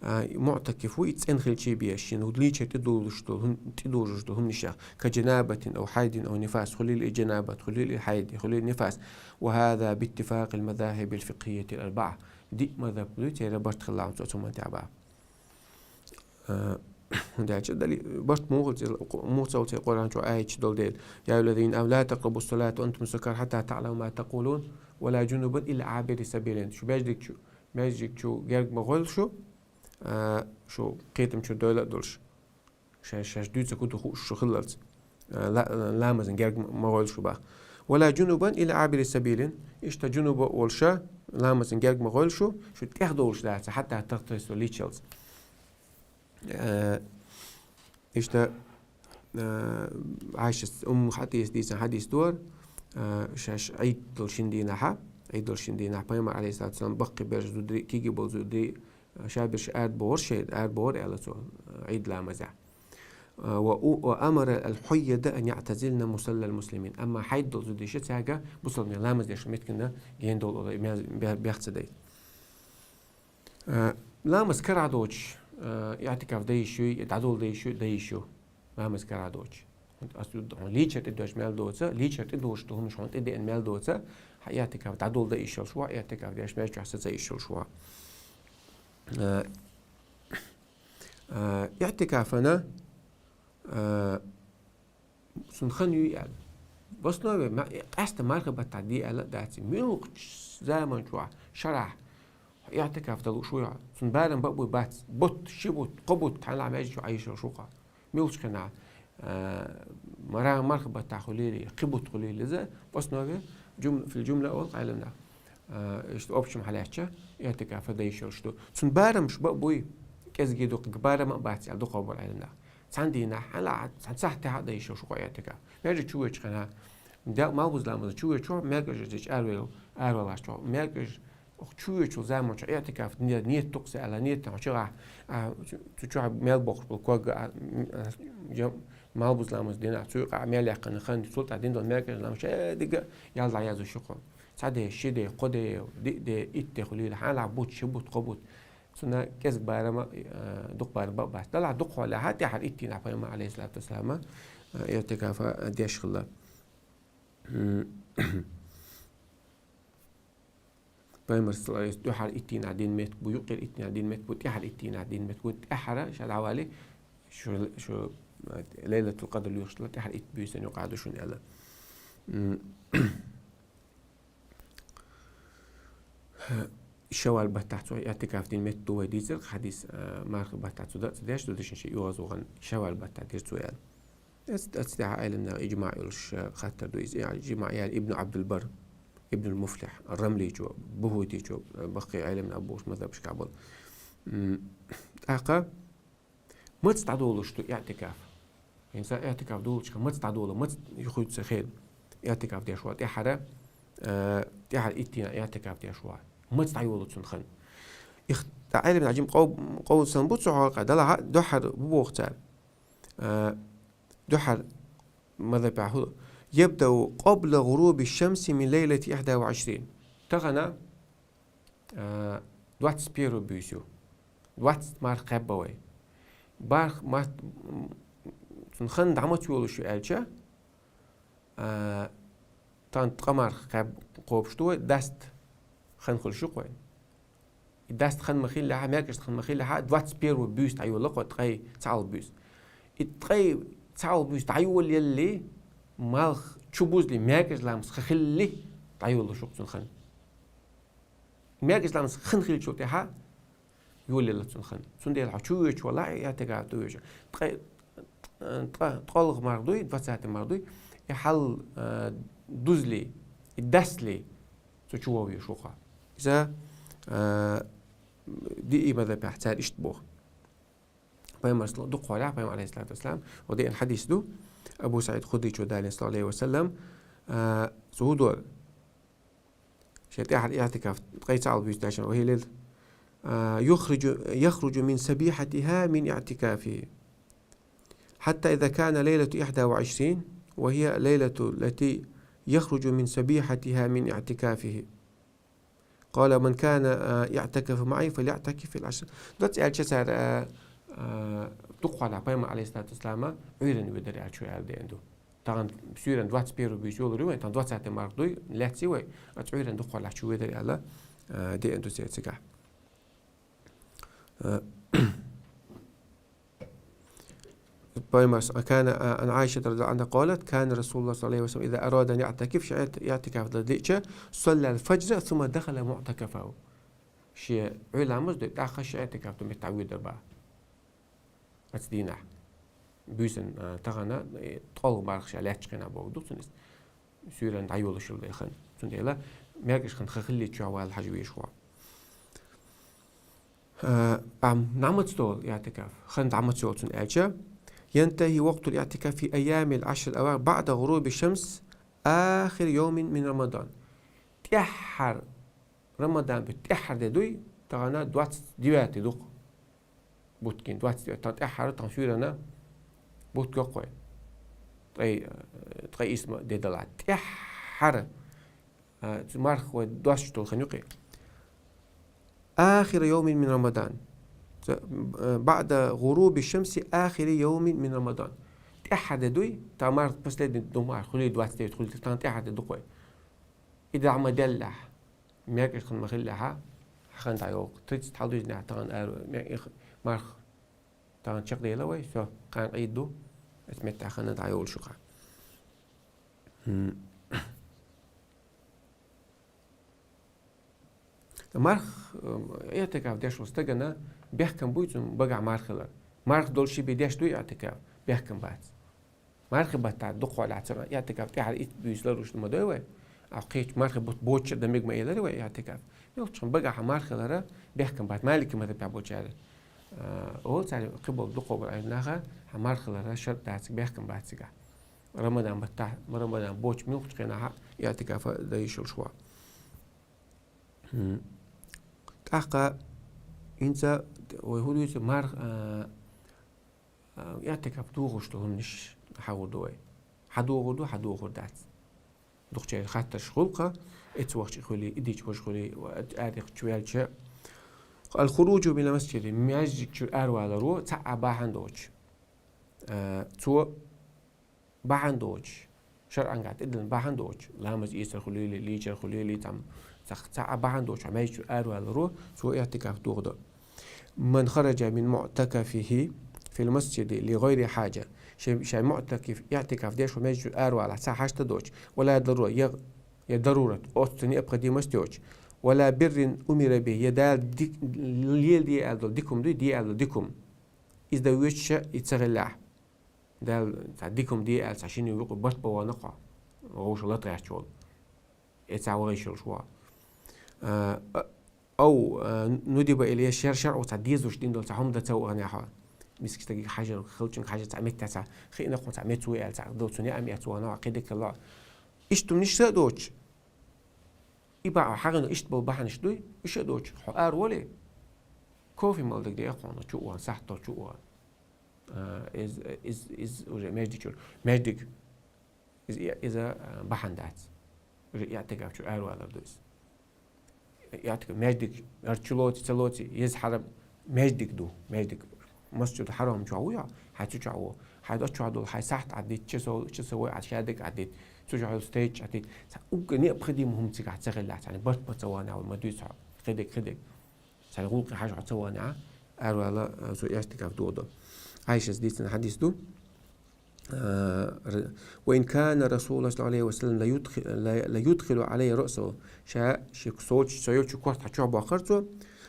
А, муӀтакиф ву, и цӀена хилчий бен, шен лийчар тӀедожош долу хӀум-, тӀедожош долу хӀуманашех. Ка жанабатин ав хьайдин ав нифас, хуьлийла и жанабат, хуьлийла и хьайд, хуьлийла нифас. Ва хӀаза биттифакъил мазахӀибил фикъхӀийятил арбаӀа. Диъ мазхӀаб дуй, церан барт хилла хьуна цо цу хӀуманна тӀехь боху. А, хӀунда аьлча дали-, барт муха ца-, муха ца волу церан Къуръан чохь аяташ долу дела: «Я айюхаллазина аману ла такърабус салата ва антум сукара хьатта таӀламу ма такъулун, ва ла жунубан илла Ӏабири сабилин». Шу маьждиг чу, маьждиг чу герга ма гӀойла шу, а, шу кхетам чу дойла а долуш. Шаьш, шаьш дуьйцург хӀун ду хууш шу хиллалц. А, ла-, ламазан герга ма гӀойла шу боху. «Ва ла жунубан илла Ӏабири сабилин». Иштта жунуба а волуш, ламазан герга ма гӀойла шу, шу тӀехдовлуш дац, хьатта тагӀтасу лийчалц. Э, иштта, э, Ӏайшас, Умму Хьатиас дийцина хьадис ду хӀара, э, шаьш Ӏийд долу шина дийнахьа, Ӏийд долу шина дийнахьа Пайхамар, алейхиссалату вассалам, баккхий берш зударий, кегий болу зударий, э, шаберш арабохура шайн, арабохура аьлла цо, э, Ӏийд ламазехь. Э, ва у-, ва амара аль-хьуйяда ан яътазилна мусаллал муслимин. Амма хьайд долу зударий ша цаьрга бусалбанийн ламаз деш меттигна гена долу олу мел бе-, бех ца дай. А, ламаз карахь доцуш, а, иӀтикаф дан йиш юй, дӀадоладан йиш юй, дан йиш ю. Ламаз карахь доцуш. Ас ду, хьуна лийчар тӀедожош мел доца, лийчар тӀедожош долу хӀуманаш хьуна тӀедеана мел доца, хьан иӀтикаф дӀадоладан йиш йолуш ву, иӀтикаф деш маьждиг чохь саца йиш йолуш ву. А, а, иӀтикафана, а, Цунна хан юй аьлла. В основе, ма-, къаьстта марха баттахь де аьлла а дац. Муьлххачу заман чохь, шарахь, иӀтикаф дан лууш вуй хьо. Цунна барам бан а буй бац. Бутт, ши бутт, кхо бутт, хьан лахь маьждиг чу Ӏайшалла шу-кх. Муьлххачу хенахь, а, мара-, марха баттахь хуьлийла, кхин бутт хуьлийла иза. В основе, жум-, фил жумла олу Ӏеламнаха. А, иштта общем хьалаьцча, иӀтикаф дан йиш йолуш ду. Цунна барамаш бан а буй, кӀезиг дукха барам а бац аьлла дукхах болу Ӏеламнаха. Цхьана дийнахь, хьан лахь, цхьана сахьтехь а дан йиш йолуш ву-кх иӀтикаф. Маьждиг чу воьдучу хенахь, да-, малхбуза ламаза чу воьдучохь, маьркӀажа дечу аравелла, аравеллачохь, маьркӀажа, оху чу воьдучу заман чохь иӀтикаф, не-, ниет ду-кх сан аьлла, ниет хьо чу гӀахь, а, цу, цу чохь мел боккхуш болу ког а, а, я, малхбуза ламаза дийнахь, цу юкъахь мел яьккхина хан, цул тӀаьхьа дина долу маьркӀажа ламаз, ша дерриге а ял дӀаязъеш ю-кх. Цхьа де, ши де, кхо де, диъ де, итт де хуьлийла, хьан лахь бутт, ши бутт, кхо бутт. Цунна кӀезиг барам а, э, дукха барам бан а бац. Далахь дукха хьолехь, тӀаьхьара итт дийнахь Пайхамар, алейхиссалату вассалама, э, иӀтикаф деш хилла. М. Пайхамар, саллаллаху алейхи ва саллам, дуьхьал итт дийнахь дина меттиг бу, юккъера итт дийнахь дина меттиг бу, тӀаьхьара итт дийнахь дина меттиг бу, тӀаьхьара ша дӀавале, шу, шу, э, Лайлатул Къадр лоьхуш дела, тӀаьхьара итт буьйсанна юкъахь ду шуна аьлла. М. Шаввал баттахь цо иӀтикаф дина меттиг ду вай дийцира, хьадис, а, марха баттахь цо дан а ца деш, ду дешна шен оьгӀаз вахана Шаввал баттахь дира цо аьлла. Эц-, эццахь Ӏеламнаха иджмаъ йолуш, а, хаттар ду иза. Иджмаъ яьлла Ибн Абдул Бар, Ибнул Муфлих, Рамличо, Бухутичо, а, баккхий Ӏеламнах бохуш мазхабашкахь болу. М, тӀаккха Маца дӀадолуш ду иӀтикаф? ХӀинца иӀтикаф долучу хенахь маца дӀадолу, маца юхуьйту сан хила? ИӀтикаф деш ван тӀаьхьара, а, тӀехьара итт дийнахьа иӀтикаф деш вар. Маца дӀайолалу цун хан? Их, тӀа Ӏелам Ӏажим къов-, къовсам бу цу хьокъехь, далахь а дуьххьара бу боху цара. А, дуьххьара мазхӀабехь хӀу-, يبدأ قبل غروب الشمس من ليلة إحدى وعشرين. Тахана, а, двадцать первый буьйса ю. Двадцать марха кхаьбна вай. Барх-, мар-, м, цун хан дӀа маца йолалуш ю аьлча, а, тхан ткъа марха кхаьб-, кхобуш ду вай, даста хан хуьлуш ю-кх вайн. И даста хан ма хиллехьа, маьркӀажа хан ма хиллехьа, двадцать первый буьйса дӀайолалу-кх вай, ткъе цхьалгӀа буьйса. И ткъе цхьалгӀа буьйса дӀайолаялале, малх чубузале, маьркӀажа ламаз хан хиллале, дӀайолалуш ю-кх цун хан. МаьркӀажа ламаз хан хиллачул тӀаьхьа йолаялалу цун хан. Цундела хьо чу воьдуш валахь, иӀтикаф тӀе воьдуш. Ткъе, ткъа, ткъолгӀа марха дуй, двадцатый марха дуй, и хьал, а, дузале, и дастале, цу чу вовъеш ву-кх хьо. Иза, а, диъ мазхӀабехь цара иштта боху. Пайхамарс дукха хьолахь, пайхамар, алейхиссалату вассалам, хьо деана хьадис ду, Абу СаӀид Худричо далийна, саллаллаху алейхи ва саллам, а, цо хӀун до, шен тӀаьхьара иӀтикаф ткъе цхьалгӀа буьйса даьча вахийлел, а, يخرج، يخرج من سبيحتها من اعتكافه. حتى إذا كان ليلة إحدى وعشرين، وهي ليلة التي يخرج من سبيحتها من اعتكافه. قال: من كان، آ، يعتكف معي فليعتكف في العشر. Доцца аьлча цара, а, а, дукха хьолахь пайхамар, алейхиссалату вассалама, Ӏуьйранна воьдура аьлла чу аьлла деана ду. Тахана суьйранна двадцать первый буьйса йолалур ю вайн, тахана двадцатый марха дуй, лаьцна вай, ткъа Ӏуьйранна дукха хьолахь чу воьдура аьлла, а, деана ду церан цигахь. А, Пайхамарс, а, كان، а, عن عائشة رضي الله عنها قالت: كان رسول الله صلى الله عليه وسلم إذا أراد أن يعتكف, шен иӀт-, иӀтикаф дан лиъча, صلى الفجر ثم دخل معتكفه. Шен Ӏуьйра ламаз дой, тӀаккха шен иӀтикаф долу метте дӀавоьдура бах. Оцу дийнахь. Буьйсан, а, тахана, э, ткъолгӀа марха ша лаьттачу хенахь бохург ду цунна иза. Суьйранна дӀайолалуш йолу хан. Цундела маьркӀажа хан хан хиллале чу вала хьажа везаш ву. А, ам, дӀа маца долу иӀтикаф? Хан дӀа маца йолу цуьнан аьлча, ينتهي وقت الاعتكاف في أيام العشر الأواخر بعد غروب الشمس آخر يوم من رمضان. ТӀаьххьара, Рамадан бутт тӀаьххьара де дуй, тахана двадцать девятый ду-кх. Бутт гина двадцать девятый, тахана тӀаьххьара, тахана суьйранна бутт го-кх вайн. Ткъе, э, ткъе исма де далахь. ТӀаьххьара А, цу марха вай доссуш долу хан ю-кх и. آخر يوم من رمضان. Ца, э, بعد غروب الشمس آخر يوم من رمضان. ТӀаьххьара де дуй, тахана марха последний ду марха, хуьлий двадцать девять хуьлий, тахана тӀаьххьара де ду-кх вай. И дӀа ма деллехь, маьркӀажа хан ма хиллехьа, хьан хан дӀайолу-кх. Тридцать хьалдуьйзинехь тахана ара, ме-, и х-, марха тахана чекхдела вай, всё, кхана къийда ду, оцу метте хан дӀайолуш ю-кх. Хм. Марх, э, иӀтикаф деш волу стагана бехкам буй цунна багахь марха хилар. Марха долуш ши бен деш дуй иӀтикаф? Бехкам бац. Мархи баттахь дукха хьолахь цара иӀтикаф тӀаьхьара итт буьйса ларуш ма дой вай. А кхечу мархи бутт боцуш а дан мега ма элира вай иӀтикаф. Йолччун багахь марха хилара бехкам бац. Малики мазхабехь болчара, э, олу цара кхин болу дукхахболу Ӏилманаха, хьан марха хилара шарт дац, бехкам бац цигахь. Рамадан баттахь, Рамадан боцуш муьлххачу хенахь а иӀтикаф дан йиш йолуш ву. Хм. ТӀаккха хӀинца вай хӀун дуьйцу марх-, а, а, иӀтикаф дохуш долу хӀуманаш хьахор ду вай. Хьан дохур ду, хьан дохур дац. Дукхачеран хаттарш гӀуллакха, эццахь вахча хуьлий, и дича важа хуьлий, ва-, аьрриг чу ваьлча. الخروج من المسجد, маьждиг чуьра араваларо цхьа а бахьана доцуш. А, цо бахьана доцуш, шарӀан гӀатта тӀедиллина бахьана доцуш, ламаз эцар хуьлийла, лийчар хуьлийла, цхьа, цхьа, цхьа а бахьана доцуш, хьо маьждиг чуьра араваларо, цо иӀтикаф дохадо. من خرج من معتكفه في المسجد لغير حاجة. Шен, шен муӀтакиф, иӀтикаф деш ву маьждиг чуьра аравалахь, цхьа хьашт доцуш, ولا ضرورة, я, я дарурат, оццу необходимость йоцуш, ولا بر أمر به, я Дала дик-, леладе аьлла долу дика хӀума дуй, де аьлла долу дика хӀума. Иза дан воьдуш а и ца хиллехь. Дала цхьа дика хӀума де аьлла, цхьа шина юкъа барт бан вахана-кх хьо, вовшах лата гӀерташ волу. Э, цхьа вахийша йолуш ву хьо. А, а, أو, а, ندب إليه, шер-, шарӀо цхьа дезалуш дина долу цхьа хӀума дан ца вахана хьо. Мискачу стаге хьажар, халчунга хьажар, цхьа меттехь цхьа хиъна-кх хьуна, цхьа меца ву аьлла, цхьа дов цунна яа меца вахана хьо, кхин дика хилла. Иштта хӀуманаш а доцуш, И бахьа хьагӀина иштта болу бахьанаш дуй, уьш а доцуш, хьо ара вале, кофе мала дагадеа хьуна, чу а ван, сахьтал чу а ван. А, из, из, из уже маьждиг чуьра. Маьждиг. Иза, иза, а, бахьана дац. Уже иӀтикаф чуьра аравалар ду иза. ИӀтикаф, маьждиг, ара чу лоций, ца лоций, иза хьарам, маьждиг ду, маьждиг. Масджиду хьарам чохь вуй хьо, хьайн цу чохь ву. Хьайн оцу чохь долу, хьайн сахьт Ӏаддийта, часов, часовой Ӏад хьадиг Ӏаддийта, цу чохь йолу стейч Ӏаддийта. Цхьа уггар некъ пхи дийма хӀума цигахь ца хилла, цхьаьна барт ма ца ванехь, ма дуьйцу хьо, кхидиг, кхидиг. Цхьаьна гӀуллакхе хьажа хьо ца ванехь, аравала, а, цо иӀтикаф доху ду. Ӏайшас дийцина хьадис ду. А, р-, «وإن كان رسول الله صلى الله عليه وسلم ليدخل، لا، ليدخل علي رأسه». Ша, ши соцу, со йолчу корта хьан чохь бохкар цо.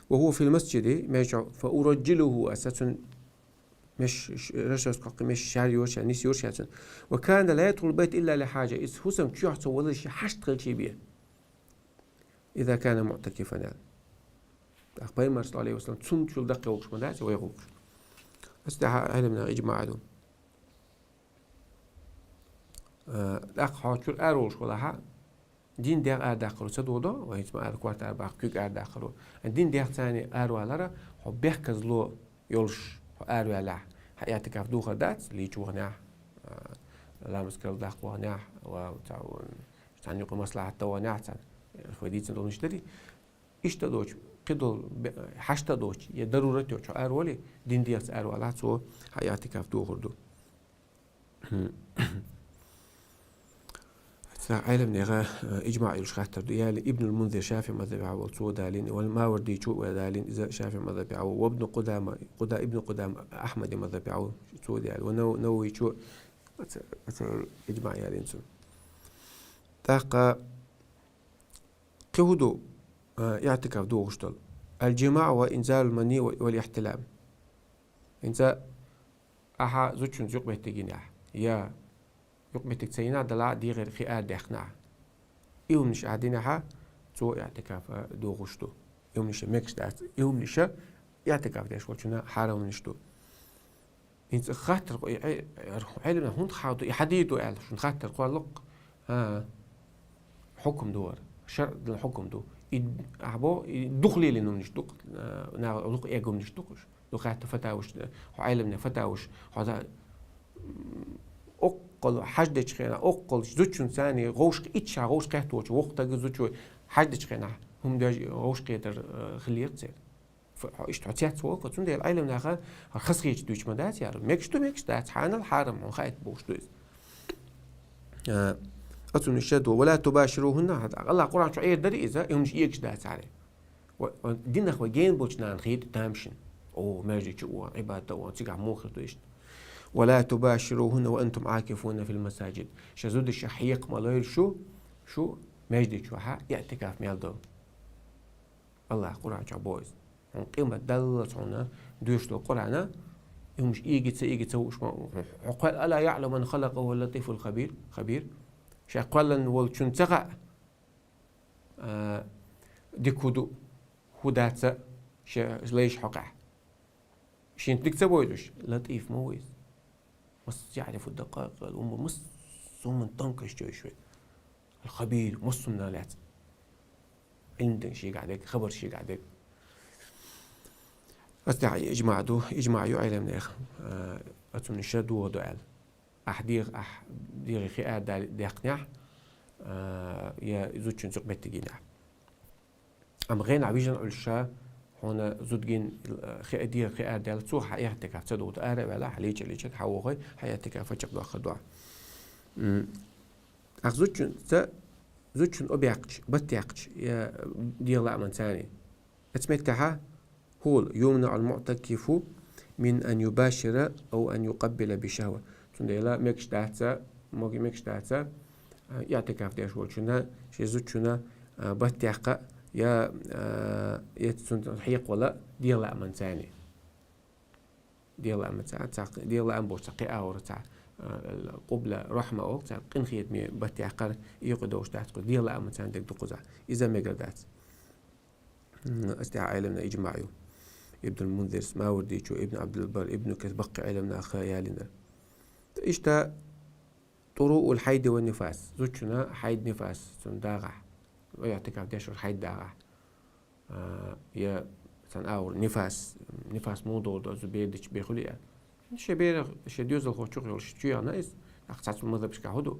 «وهو في المسجد», маьждиг чохь, «فأرجله», аса цун меш, ш-, расческа кхоккхий меш шар йора ша, нис йора ша цун. «وكان لا يدخل البيت إلا لحاجة». Иза хӀусам чохь ца валале шен хьашт хилчий бен. «إذا كان معتكفا», аьлла. ТӀаккха Пайхамар, саллаллаху Ӏалайхи ва саллам, цунна чул даккхий гӀуллакхаш ма дац, вай гӀуллакхаш. Аса тӀаьхьа Ӏеламнаха иджмаъ ду. Э, тӀаккха хьо чуьра ара волуш валахьа, дин дегӀ арадаккхаро ца догӀу, вай хӀинца ма ара корта ара баккха, куьг арадаккхаро. Дин дегӀ царна аравалара, хьо бехказло йолуш, хьо араваьллехь, хьан иӀтикаф духар дац, лийча ваханехь, а, ламаз карладаккха ваханехь, ва цхьа, цхьана юкъа маслахьат дан ваханехь, цхьана, хӀой дийцина долуш дарий. Иштта а доцуш, кхидолу бе-, хьашт а доцуш, я дарурат йоцуш хьо аравале, дин дегӀаца аравалахь, цо хьан иӀтикаф дохур ду. Цхьа Ӏеламнеха, э, иджмаъ йолуш хаттар ду. Яли Ибнул Мунзир ШафиӀи мазхабехь волу, цо далийна, вал Мавардичо а далийна, иза ШафиӀи мазхабехь волу, ва Ибну Къудама, Къуда-, Ибну Къудама Ахьмади мазхабехь волу, цо далийна, ва Нав-, Нававичо а, ца, ца иджмаъ ялийна цо. ТӀаккха кхин хӀун ду, а, иӀтикаф дохуш долу? Аль-джимаъ ва инзалул мани ва, вал ихтилам. ХӀинца ахьа зудчуьнца юкъаметтиг йинехь, я юкъаметтиг ца йинехь, далахь дегӀера хи арадаьккхинехь. И хӀуманаш ахьа динехьа, цо иӀтикаф, а, дохуш ду. И хӀуманаш мегаш дац. И хӀуманаш иӀтикаф деш волчунна хьарам хӀуманаш ду. ХӀинца хаттар кхо-, и, и, Ӏеламнаха хӀунда хьа ду, и хьадийр ду аьлла, шуна хаттар кхоллакх. А, хьукум ду вара. ШарӀ дан хьукум ду. И, ахьа бо, и дукха лелийна хӀуманаш ду-кх, а, наха дукха эгна хӀуманаш ду-кх уьш. Ду хаьттина фатаваш, хьо Ӏеламнех фатаваш, хьо да, м, оккхал хьаж дечу хенахь, оккхал зудчун царний гӀовшах-, итт шо гӀовшахкхетта волчу воккха стага зудчо хьаж дечу хенахь, хӀума деш гӀовшахкхетар, а, хиллера церан. Ф-, хьо иштта хьо цец волу, цундела Ӏеламнаха хазахеташ дуьйцуш ма дац яра. Мегаш ду, мегаш дац, хьанал хьарам, хьуна хаийта бохуш ду иза. А, оцунна иштта ду, «Ва ла тубаширухунна», хьан, Аллах Къуръан чу Ӏер дарий иза, и хӀуманаш эгаш дац хьарий. Ва, ва динах вай гена болчу нана хетта тамашийна. О, маьждиг чу а ван, Ӏибадат а ван, цигахь муха хир ду иштта. «Ва ла тубаширухунна ва антум Ӏакифуна фил масаджид». Ша зудашех хьекха ма лойла шу, шу маьждиг чохьа иӀтикаф мел долу. Аллах Къуръан чохь боху иза. Хьуна къимат даллалц хьуна доьшуш долу Къуръана, и хӀумаш иги ца, иги ца вууш ма, хьо кхоьл, «Ала яъламу ман халакъа ва хӀуа латифул хабир», хабир. Ша кхоьллина волчунна ца хаьа, а, дика хӀун ду, хӀун дац ша лайш хьокъехь. Шен дика ца бойдуш, латиф ма ву иза. Мас яърифу дакъаикъал умур, мас хӀуманан тонкостей чуьйш вай. Аль-Хабир, массо хӀуманна лаьцна. Ӏилма дерг шегахь дерг, хабар шегахь дерг. Аса тӀехь иджмаъ ду, иджмаъ ю Ӏеламнех, а, оцунна ша догӀу ду аьлла. Ахь дегӀ-, ахь дегӀе хи арадаьккхинехь, а, я зудчуьнца юкъаметтиг йинехь. Амма гӀенахь вижина Ӏуьллуш ша, хьуна зуда гина, хи а дегӀе хи арадаьлла, цо хьан иӀтикаф ца доху, ара а ваьлла, хьан лийча а лийча, хьан вохуй, хьан иӀтикаф чекхдоккхур ду ахь. М. Ахь зудчуьнца, зудчун объяьккхича, баттаяккхича, я дегӀан лааман царний. Оцу меттехьа хӀула, «يمنع المعتكف من أن يباشر أو أن يقبل بشهوة». Цундела мегаш дац, мог-, мегаш дац, а, иӀтикаф деш волчунна, шен зудчунна, а, баттаяккха, я, а, я цунна хьекхавала дегӀан лааман царний. ДегӀан лааман царний, цхьа, дегӀан лаам бохуш цхьа кхин а вара цхьа, а, къубла рохьма олу, цхьа къинхетаме баттаяккхар, юкъа довш дац кхуза, дегӀан лааман царний дерг ду кхузахь. Иза мегар дац. М, аса тӀехь Ӏеламнех иджмаъ ю. Ибнул Мунзирс, Мавардичо, Ибн Абдул Бар, Ибн Касир, баккхий Ӏеламнаха ялийнарг. Иштта, «طروء الحيض والنفاس». Зудчунна хьайд, нифас, цунна дагӀахь. иӀтикаф деш вар хьайд дагӀахь. А, я цхьана агӀор нифас, нифас муха догӀу, из бер дича бехули а. Шен берах, шен доьзалхочух йолуш чу яхна иза, тӀаккха цхьацца мазхабашкахь хӀун ду?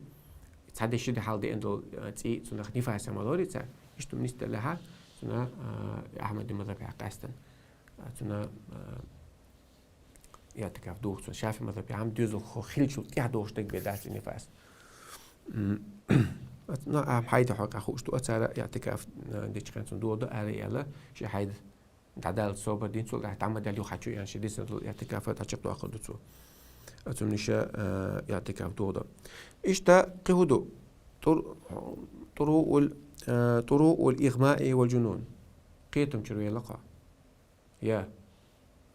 Цхьа де ши де хьалха деана долу, а, цӀий, цунах нифас а ма лорий цара. Иштта нисделлехьа, цунах, а, Ахьмадан мазхабехь къаьстина. А, цунах, а, иӀтикаф духу цунах. ШафиӀи мазхабехь-м доьзалхо хилчул тӀаьхьа догӀуш дерг бен дац и нифас. М, ну, а хьайда хьо кху хууш ду, а цара иӀтикаф, а, дечу хенахь цунна догӀу ду, ара яьлла, шен хьайда дӀадала собар дина, цул тӀаьхьа дӀа ма даьлла юха хьачу ян шен дисина долу иӀтикаф дӀачекхдоккхур ду цо. А цунна иша, а, иӀтикаф догӀу ду. Иштта кхин хӀун ду? ТӀур-, тӀуруул, а, тӀуруул игӀмаи вал жунун. Кхетам чуьра велла кхо. Я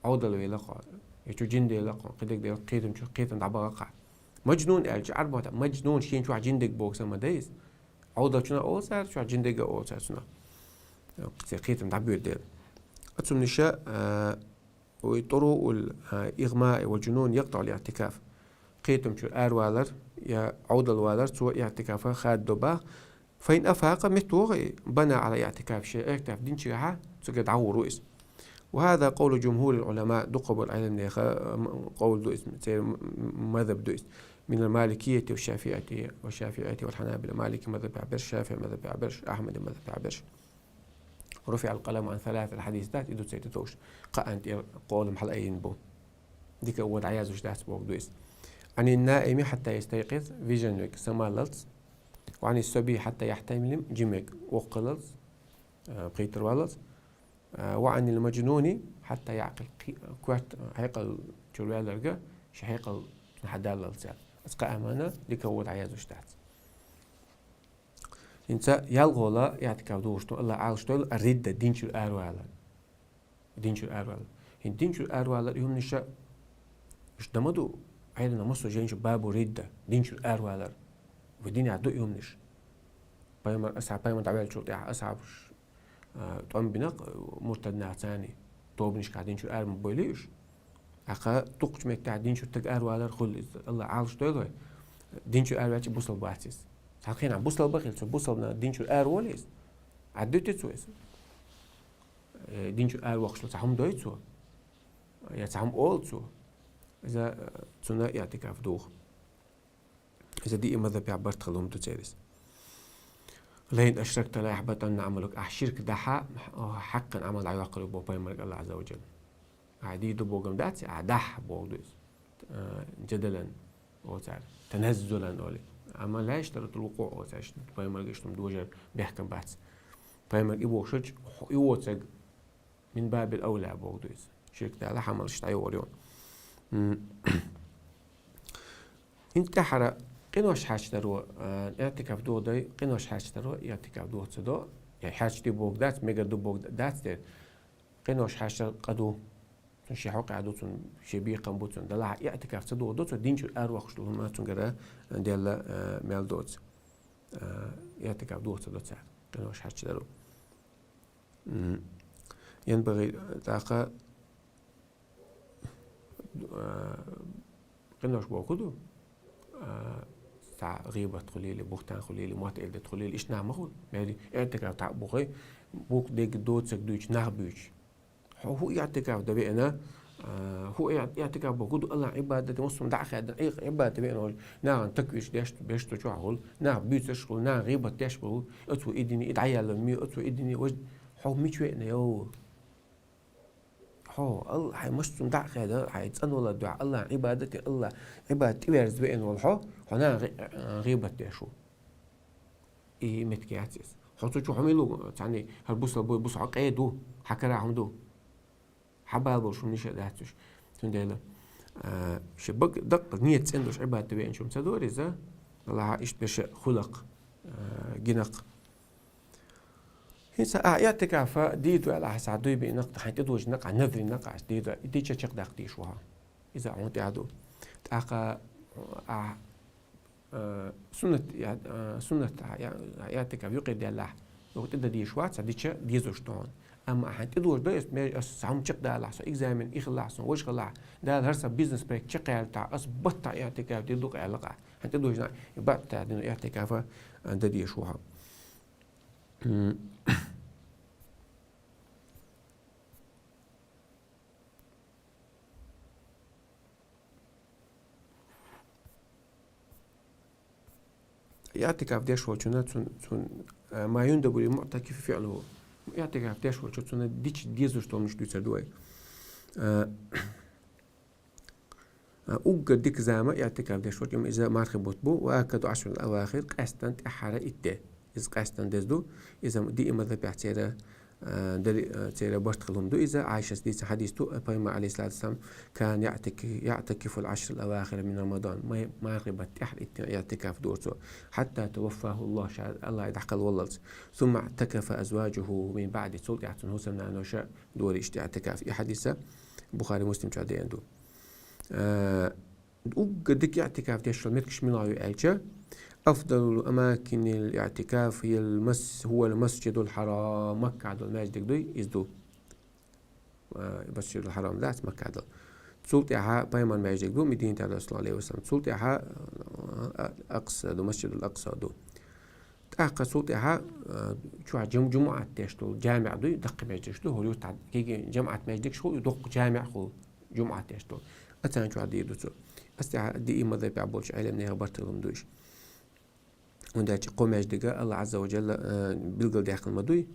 Ӏовдал велла кхо, я чу жин делла кхо, кхидерг делла, кхетам чу, кхетам дӀабаха кхо. Мажнун аьлча, Ӏарбойн тӀехь мажнун шен чохь жин дерг боху сан ма дай иза. Ӏовдал чунах олу цара, чохь жин дерг а олу цара цунах. Церан кхетам дӀабоьду дела. Цунна иша, а, вай тӀуруул, а, игӀмаи вал жунун якътаӀул иӀтикаф. Кхетам чуьра аравалар, я Ӏовдал валар, цо иӀтикафах хададо боху. فإن أفاق, меттавогӀий, بنى على اعتكافه, шен иӀтикаф динчигахьа цуьнга дӀагӀур ву иза. وهذا قول جمهور العلماء, дукхахболу Ӏеламнехан, м, къовл ду иза, церан м-, м-, мазхаб ду иза. من المالكية والشافعية، والشافعية والحنابلة, Малики мазхабехь берш, ШафиӀи мазхабехь берш, Ахьмадан мазхабехь берш. رفع القلم عن ثلاثة хьадис дац, и ду церан тӀе товш. Кхаанна тӀера къолам хьалаайина бу. Дика а вон дӀаязвуш дац боху ду иза. عن النائم حتى يستيقظ, вижина верг самаваллалц. وعن الصبي حتى يحتلم, жима верг воккхаллалц, а, пхийттара валлалц. А, وعن المجنون حتى يعقل, кхи-, коьрта хьекъал чуьра ваьлларг, шен хьекъал цунна хьадаллалц аьлла. Аса кхаамана дика а вон дӀаязвуш дац. ХӀинца ялхолгӀа иӀтикаф духуш ду, Аллах Ӏалашдойла, ар-ридда, дин чуьра аравалар. Дин чуьра аравалар. ХӀинца дин чуьра аравалар и хӀуманаша, уьш дан ма ду, Ӏеламнаха массо а жайнаш чу бабу ридда, дин чуьра аравалар. Вай динехь ду и хӀуманаш. Пайхамар, асхьаб-, пайхамар дӀаваьллачул тӀаьхьа асхьабаш, а, тӀом бина, а, муртад нах царний, тобанашкахь дин чуьра ара ма бойли уьш. ТӀаккха дукхачу меттехь дин чуьра стаг аравалар хуьлу иза. Аллах Ӏалашдойла вай. Дин чуьра араваьлча бусалба вац иза. Цхьана хенахь бусалба хилла, цо бусалба нах дин чуьра араволий иза? Ӏаддуьтий цо иза? Э, дин чуьра аравоккхуш цхьа хӀума дой цо? Я цхьа хӀума олу цо? Иза, э, цунна иӀтикаф духу. Иза диъ мазхабехь барт хила хӀума ду церан иза. لئن أشركت ليحبطن عملك, ахь ширк дахь, хьан Ӏамал дӀайоккхур ю боху пайхамарга Аллах Ӏазза ва Джалла. Ахь дийр ду бохург дац, ахь дахь бохург ду иза. Э, жадалан олу цара, таназзулан олу. Амма ла яштаритул вукъуъ олу цара, пайхамарга иштта хӀума дожар бехкам бац. Пайхамарга и бохуш, хьо и воцург мин бабил авла бохург ду иза. Ширк далахь, Ӏамалш дӀайоккхур ю. М. ХӀинца тӀаьххьара къинош хьаьрчадаро, а, иӀтикаф доху дой, къинош хьаьрчадаро иӀтикаф доху ца до, я хьаьрчаде бохург дац, мегар ду бохург дац дера. Къинош хьаьрчадар къа ду, цунна шен хьокъехь ду, цунна шен бекхам бу, цунна далахь иӀтикаф ца доху до, цо дин чуьра аравоккхуш долу хӀума цуьнгара делла, а, мел доцу. А, иӀтикаф доху ца до цара, къинош хьаьрчадаро. М. ЯнбагӀи, тӀаккха, а, къинош боху ду, а, цхьа гӀийбат хуьлийла, бухтан хуьлийла, мотт-эладита хуьлийла, иштта нах ма хуьлу. Мери иӀтикаф тӀе а бухий, букъ дерг доцург дуьйцу, нах буьйцу. Хьо хӀун иӀтикаф дан веана, а, хӀун иӀ-, иӀтикаф боху ду, Аллахьан Ӏибадат, массо а дӀа а хаьдда, Ӏи-, Ӏибадат веана волу, нахана таквирш деш, беш цу чохь хуьлу, нах буьйцурш хуьлу, нах гӀийбат деш хуьлу, оцо и дини, и дӀаяьлла ми, оцо и дини, важа, хьо мича веана йову? Хьо, Алла-, хьайн массо а дӀа а хаьдда, хьайн цӀанвала дуьхьа, Аллахьан Ӏибадате, Аллахь Ӏибадат тӀеверза веана волу хьо, хьо нахана гӀи-, гӀийбат деш ву. И меттиг яц иза. Хьо цу чу хьо мила ву, цхьаьний хӀара бусалба бу, бусалба хьо къе ду, хьан кара хӀума ду. Хьан бала болуш хӀума ниша а дац уьш. Цундела, а, ши бага даккха нийят цӀена долуш Ӏибадат веанчу хӀума ца дора иза, Аллахьа иштта берша хуьлакх, а, гинакх. ХӀинца ахь иӀтикаф дийр ду аьлла ахь схьа дуй бина, хьайн тӀедожийна, ахь назрина, ахь дийр ду, и дийча чекхдаккха дийш ву хьо. Иза хьуна тӀехь ду. ТӀаккха ахь, а, суннат, я, а, суннат, я, я, иӀтикаф юкъе даьллахь, юха тӀедан дийш вац, цхьа дича дезаш ду хьуна. Амма ахь хьайн тӀедожийна, ас ме-, ас схьа хӀума чекхдалахь, со экзамен и хилалахь, сон важа хилалахь, Дала хӀара сан бизнес-проект чекхъяьллахь, ас баттахь иӀтикаф дийр ду-кх аьлла-кх ахь. Хьайн тӀедожийна, и баттахь дина иӀтикаф, а, дан дезаш ву хьо. М. ИӀтикаф деш волчунна цун, цун, а, ما يندب للمعتكف فعله. ИӀтикаф деш волчо цунна дича дезаш долаш дуьйцар ду вай. А, а, уггар дика зама иӀтикаф деш волчо, иза мархий бутт бу, وآكد العشر الأواخر, къаьстта тӀеххьара итт де. Иза къаьстта деза ду, иза диъ мазхабехь церан, а, дали-, а, церан барт хилла хӀума ду. Иза Ӏайшас дийца хьадис ду, пайхамар, عليه الصلاة والسلام, كان يعتك-، يعتكف العشر الأواخر من رمضان. Ма-, мархий бутт тӀехьара итт де иӀтикаф дора цо. حتى توفاه الله, ша Аллахь дӀакхелла валлалц. ثم اعتكف أزواجه من بعده. Цул тӀехьа цун хӀусамнаноша дора иштта иӀтикаф. И хьадис Бухари, Муслим чу деана ду. А, уггар дика иӀтикаф деш йола меттигаш муьлха ю аьлча, أفضل أماكن الاعتكاف هي المس-، هو المسجد الحرام. Маккахь долу маьждиг дуй, иза ду. А, Масжидул Хьарам дац Маккахь долу. Цул тӀаьхьа пайхамар маьждиг ду, Мединатехь долу, صلى الله عليه وسلم. Цул тӀаьхьа, а, Акъса ду, Масжидул Акъса ду. ТӀаккха цул тӀаьхьа, а, чохь жам-, жамаӀат деш долу жамиӀ дуй, даккхий маьждигаш ду, хӀора юртахь кегий жамаӀат маьждигаш хуьлу, доккха жамиӀ хуьлу, жамаӀат деш долу. Аццан чохь дийр ду цо. Ас тӀаьхьа диъ мазхабехь болчу Ӏеламнехан барт хилла хӀума ду иштта. ХӀунда аьлча кхо маьждиг Аллахь Ӏазза ва Джалла, а, билгалдаьккхина ма дуй,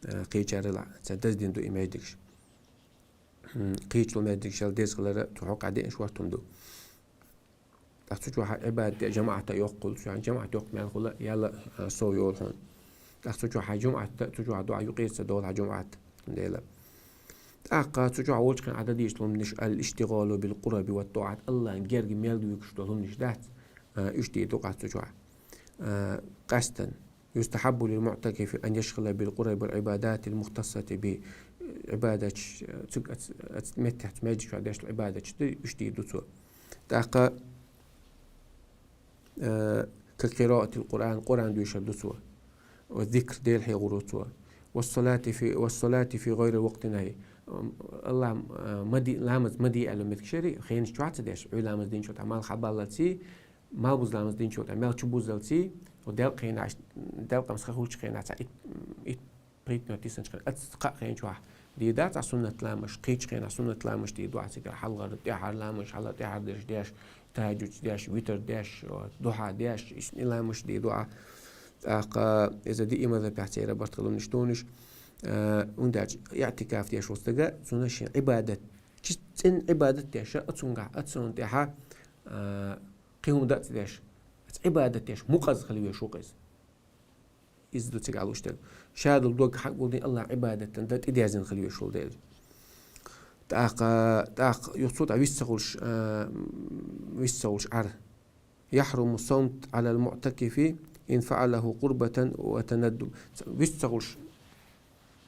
а, кхечарал а, цара даздина ду и маьждигаш. М, кхечу маьждигашал деза хилар цу хьокъехь деана шортта хӀума ду. ТӀаккха цу чохь Ӏибадат де жамаӀат йоккха хуьлу, цу чохь жамаӀат йоккха мел хуьлу, ял а, а, сов йолу хьуна. ТӀаккха цу чохь жамаӀат, цу чохь дуӀа юкъера ца догӀу хьан жамаӀат, хӀунда аьлча. ТӀаккха цу чохь волчу хенахь дийцина хӀуманаш: الاشتغال بالقرب والطاعات, Аллахьан герга мел дуьйцуш долу хӀуманаш дац, а, уьш дийр ду къаьстта цу чохь. А, къаьстина. يستحب للمعتكف أن يشتغل بالقرب والعبادات المختصة به. Ӏибадаташ, а, цуьнга ац-, ац-, меттехь цу маьждиг чохь деш долу Ӏибадаташ ду, уьш дийр ду цо. ТӀаккха, а, كقراءة القرآن, Къуръан доьшур ду цо. والذكر, Дела хьехор ву цо. والصلاة في، والصلاة في غير وقت النهي. Аллахь, а, ма де, ламаз ма де аьлла меттигаш яра, хенаш чохь ца деш, Ӏуьйра ламаз динчул тӀаьхьа мел хьабаллалций, малхбуза ламаз динчул тӀаьхьа мел чубуззалций, хӀо делкъа хенаш, делкъамца хан хуьлучу хенахь, итт, итт пхийтта минот йисинчу хенахь, аццахь кхаа хен чохь дийр дац ахь суннат ламазаш, кхечу хенахь суннат ламазаш дийр ду ахь цигара, хьалхара, тӀаьхьара ламазаш, хьалха тӀаьхьара дерш деш, тахӀажжуд деш, витр деш, духьа деш, иштта и ламазаш дийр ду ахь. ТӀаккха иза диъ мазхабехь церан барт хилла хӀуманаш ду уьш, а, хӀунда аьлча иӀтикаф деш волу стага, цунна шен Ӏибадат, чис-, цӀена Ӏибадат деш, а цуьнгахь, а цунна тӀаьхьа, а, кхин хӀума дан а ца деш, аса Ӏибадат деш, мукъаза хила везаш ву-кх иза. Иза ду цигахь луш дерг. Ша долу дог хьагулдина Аллахьан Ӏибадатан дан тӀедерзина хила везаш волу дела. ТӀаккха, тӀаккха юха цул тӀаьхьа вист ца хуьлуш, а, вист ца хуьлуш Ӏар. يحرم الصوم على المعتكف إن فعله قربة وتندب. Вист ца хуьлуш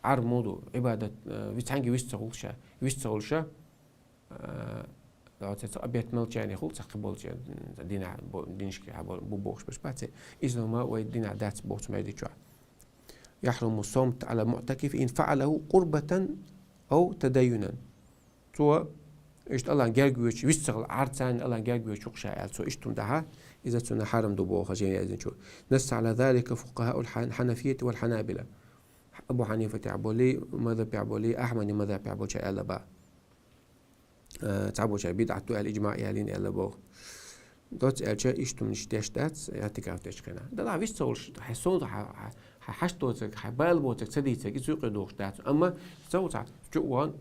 Ӏар муха ду, Ӏибадат, а, ви-, цхьаьнгге вист ца хуьлуш ша, вист ца хуьлуш ша, а, оцу цхьа обет молчания хуьлу, цхьа кхин болчу, м, динехь бо-, динашкахь бо-, бу бохуш берш бац. Иза хӀума вай динехь дац боху цу маьждиг чохь. يحرم الصوم على المعتكف إن فعله قربة أو تدينا. Цо иштта Аллахьан герга воьдуш, вист ца хуьлуш Ӏар царна Аллахьан герга воьдуш ву-кх ша аьлла, цо иштта хӀума дахь, иза цунна хьарам ду боху жен яздинчо. نص على ذلك فقهاء الحن-، الحنفية والحنابلة. Абу Хьанифатехь болий, мазхабехь болий, Ахьмадан мазхабехь болчара аьлла боху. Э, цхьаболчара бидӀат ду аьлла, иджмаъ ялийна аьлла боху. Доцца аьлча, иштта хӀуманаш деш дац, иӀтикаф дечу хенахь. Далахь вист ца хуьлуш, хьайн сов-, хьан, хьан, хьан хьашт доцург, хьайн бала боцург ца дийцарг, иза юкъе дохуш дац. Амма ца ву цхьа, чу а вон,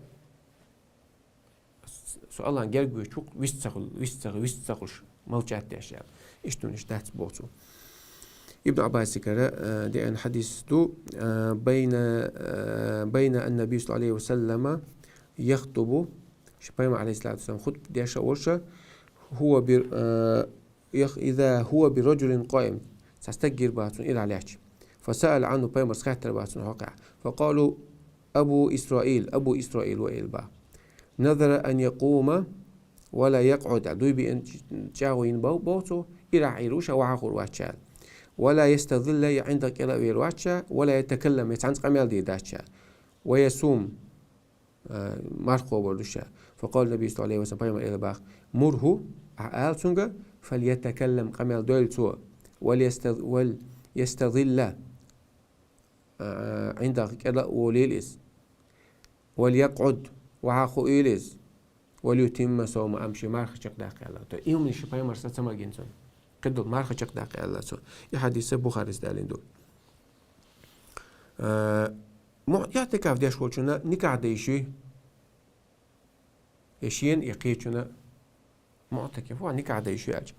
со Аллахьан герга воьдуш ву-кх, вист ца хуьлу-, вист ца, вист ца хуьлуш, молчать деш аьлла. Иштта хӀуманаш дац боху цо. Ибн Ӏаббасигара, э, деана хьадис ду, э, بين، э, بين النبي صلى الله عليه وسلم يخطب, ша пайхамар, عليه الصلاة والسلام, хутба деш а волуш, هو ب-، э, يخ-، إذا هو برجل قائم, цхьа стаг гира боху цунна ирахь лаьтташ. فسأل عنه, пайхамарс хаьттира боху цунна хьокъехь. فقالوا أبو إسرائيل, Абу Исраил ву элира боху. نذر أن يقوم ولا يقعد, дуй биъна чӀагӀо йина боху, боху цо, ирахь Ӏийр ву ша, вахьа хуур вац ша аьлла. ولا يستظل, я ӀиндагӀ кӀела а вер вац ша, ولا يتكلم, я цхьаьнца къамел дийр дац ша. ويصوم, а, марха кхобур ду ша. فقال النبي صلى الله عليه وسلم, пайхамар элира боху: مره, ахьа ала цуьнга, فليتكلم, къамел дойла цо, وليست-، وليستظل, а, عندك кӀела а волийла из. وليقعد, вахьа хуийла из. وليتم صومه, амма ший марха чакхдаккха аьлла. То есть, ийман ший пайхамара ца магийна цунна. Кхыдола марха чакхдаккха аьлла цо. И хьадис Бухарис далийна ду. А, му-, иӀтикаф деш волчунна никахь дайши, я шийна, я кхечунна, муӀтакиф ва никахь дайши аьлча.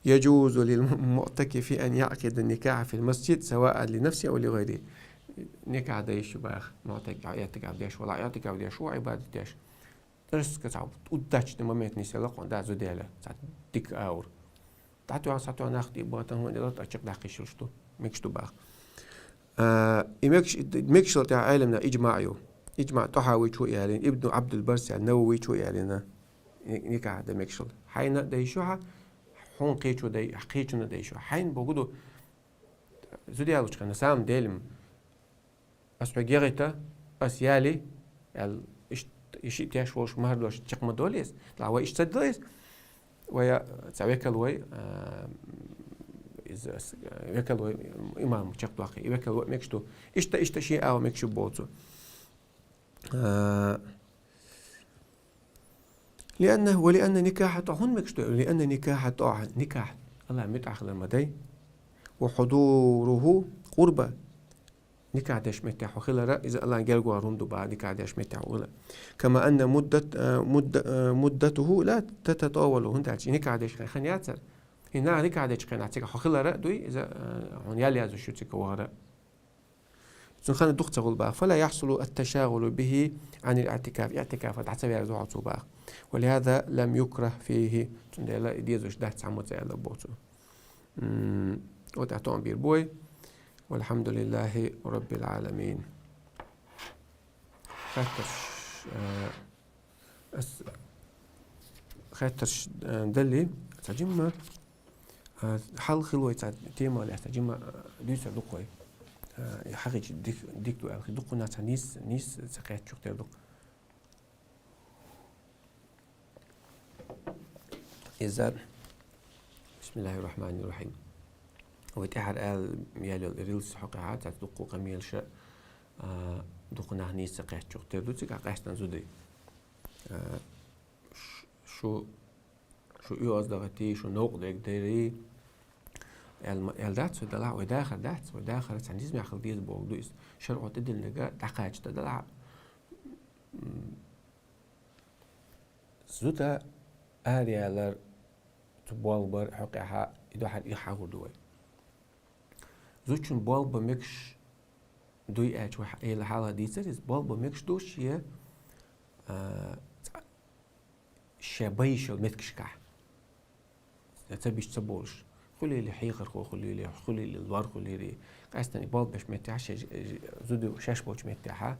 يجوز للمعتكف أن يعقد النكاح في المسجد سواء لنفسه أو لغيره. Никахь дайши бах, муӀтакиф, иӀтикаф деш вала, иӀтикаф деш ва, Ӏибадат деш. ТӀаккха цхьа удачный момент нийсъелла кхунна, да, зуда яьлча, цхьа дика аур. ДӀатоьхна, схьатоьхна, нах тӀе а бахийтина, хӀунда аьлча тӀаккха чакхдаккха йиш йолаш ду. Мегаш ду бах. А, и мегаш-, мегашал тӀехь Ӏеламнаха иджмаӀ ю. ИджмаӀ ТӀахьавис чу а ялийна, Ибн Ӏабдул-Баррис а, Нававис чу а ялийна. Ни-, никахь дан мегашал. Хьайна а дайши хьа, хьона кхечо дай-, кхечунна а дайши хьа. Хьайна бохург ду, зуда яьлча хана, на самом деле-м, ас хьоьга яхийта, ас яьлча, аьлча, иштта, и шиъ теш волаш, мухӀар долаш чакх ма долий из. Ла вай иштта ца дилла из. Вай, а, цхьа векал вай, а, из, ас, а, векал вай имам чакхдоаккхий. И векал вай мегаш ду. Иштта, иштта ший ала мегаш ю боху цо. А, لأنه، ولأن النكاح طاعة, хӀунда мегаш ду, لأن النكاح طاعة, никахь АллахӀа муьтӀахь хилар ма дай. وحضوره قربة, никахь деш меттехь хьо хилар, иза АллахӀан герга вахар хӀума ду бах, никахь деш меттехь хьо хилар. كما أن مدة، а, مدة، а, مدته لا تتطاول, хӀунда аьлча никахь деш хан яцар. И нах никахь дечу хенахь цига хьо хилар а дуй, иза, а, хьуна ял язуш ю цига вахар а. Цунна хан дукха ца хуьлу бах. فلا يحصل التشاغل به عن الاعتكاف. ИӀтикафах дӀа ца верза хьо цо бах. ولهذا لم يكره فيه. Цундела и дезаш дац цхьаммо ца аьлла боху цо. М, вот а тӀом бийр бой. والحمد لله رب العالمين. Хаттарш, э, ас хаттарш, э, далли, цхьа жимма, э, хьал хила вай цхьа тема лаьцна, цхьа жимма, э, дуьйцур ду-кх вай. Э, и хьагӀ чу дик-, дика ду аьлла, дуккха нах цхьа нийса, нийса ца кхетчух тера ду-кх. Иза, بسم الله الرحمن الرحيم. Вай тӀаьхьара аьлла яьлла йолу и рилс хьокъехь, цаьрца дуккха къамелаш а, дуккха нах нийса ца кхетчух тера ду, цигахь къаьстина зуда. А, ш-, шу, шу оьгӀаздахийтий, шу новкъа дерг дерий, аьлла ма-, аьлла дац вай делахь, вай дахар дац, вай дахар цхьа низамехь хила деза бохург ду иза. ШарӀо тӀедиллинарг дӀакхача дан делахь, м, зуда араялар, цу болх бар хьокъехь, и дуьхьал и хьахор ду вай. Зудчун болх бан мегаш дуй аьлча, вай хьа-, Ӏела хьалха дийцира иза, болх бан мегаш ду шен, а, цхьа, шен бан йиш йолу меттигашкахь. Ца биша ца болуш. Хуьлийла хьехархо, хуьлийла, хуьлийла лор, хуьлийла. Къаьстина и болх беш меттехь, шен, зуда шаьш болчу меттехь, а,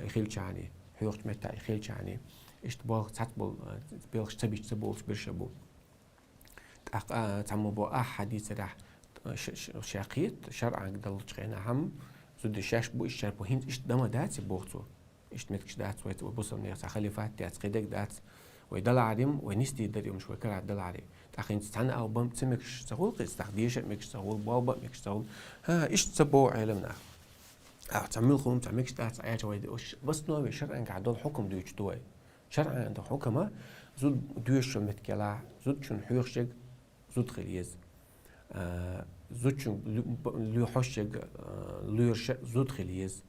и хилчахьана, хьоьхучу меттехь и хилчахьана, иштта болх цхьацца болу, а, белхаш ца биша ца болуш бирша бу. ТӀаккха, а, цхьаммо бо ахьа дийцарехь, ш-, ш-, ша кхета, шарӀанга даллучу хенахь-м, зуда шаьш бу, иштта шаьш бу, хӀинца иштта дан ма дац и боху цо. Иштта меттигаш дац вай, вай бусалба нехан цхьа халифат яц, кхидерг дац. Вай далахьарий-м, вай нисдийр дара уьш, вай карахь далахьарий. ТӀаккха хӀинца цхьана а бан ца мегаш ца хуьлу кхин, цхьа деша а мегаш ца хуьлу, болх бан а мегаш ца хуьлу. ХӀан, иштта ца боху Ӏеламнаха. Ахьа, цхьа муьлхха хӀума, цхьа мегаш дац, Ӏаьржа вай де, уьш, в основе шарӀангахь долу хьукам дуьйцуш ду вай. ШарӀан долу хьукам а, зуда доьшучу меттигехь, зудчун хьоьхуш ерг зуда хила еза. А, зудчун лу-, б-, лоьхуш ерг, а, лоьруш а зуда хила еза.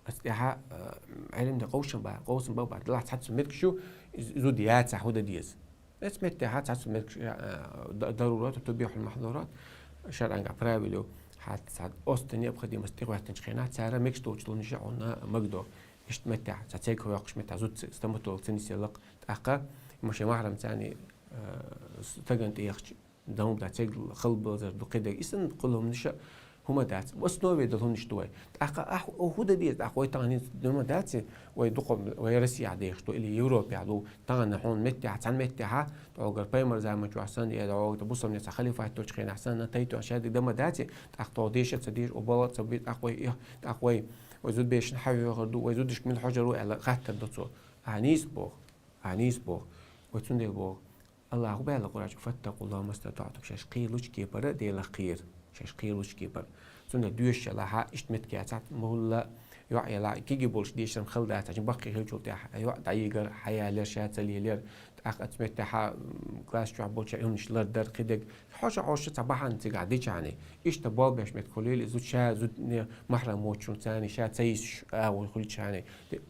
Аса тӀаьхьа, а, Ӏеламнаха къовсам бан, къовсам бан бара, делахь цхьацца меттигаш ю, з-, зуда яцахь хӀун дан деза. Эцу меттехь цхьацца меттигаш, а, д-, дарурат, тубихьул махьзурат, шарӀангахь правила ю, хьан цхьа осту необходимость тӀехӀоьттинчу хенахь, цара мегаш долчу лунаш а хьуна магадо. Иштта меттехь, цхьа церг хьоькхуш меттехь, зуда ц-, стоматолог ца нисъелла-кх, тӀаккха, ма шен махьрам царний, а, с-, стагана тӀеяхча, дан ма дац, церг халбазар ду, кхидерг. И санна кхуьлу хӀуманаш а хӀума дац. В основе долу хӀуманаш ду вай. ТӀаккха ахь, о, хӀун дан деза? ТӀаккха вай тахана хӀинца дан ма дац, вай дукха, вай Россехь дехаш ду, или Европехь ду. Тахана хьуна меттехь, цхьана меттехь, тӀогара пайхамар заман чохь санна, я дӀогара бусалба нехан цхьа халифат долчу хенахь санна, тайпана шадерг дан ма дац, тӀаккха тхо деша а ца дезаш, о, бала а ца бе, тӀаккха вай, тӀаккха вай, вай зудбешна хьан хьоьхур ду, вай зудашка мила хьожур ву аьлла, хаттар до цо. Ахьа нийса боху. Ахьа нийса боху. Вай цундела боху. АллахӀа хӀун баьлла Къуръан чу: «فاتقوا الله ما استطعتم». Шаьш кхералучу кепара Делах кхера. Шаьш кхералучу кепара. Цунна доьшуш ялахь, иштта меттиг яцахь, мулла йоӀ ялахь, кегий болуш дешар хала дац, баккхий хилчул тӀаьхьа йоӀ дӀайигар, хьаялар, ша ца лелар, тӀаккха оцу меттехь, м, класс чохь болчу хӀуманаш лардар, кхидерг, хьоша-хьоша цхьа бахьана цигахь дичахьана, иштта болх беш меттиг хуьлийла, зуда ша, зуда махьрам воцучунна царна ша ца йисуш агӀо хуьлучахьана,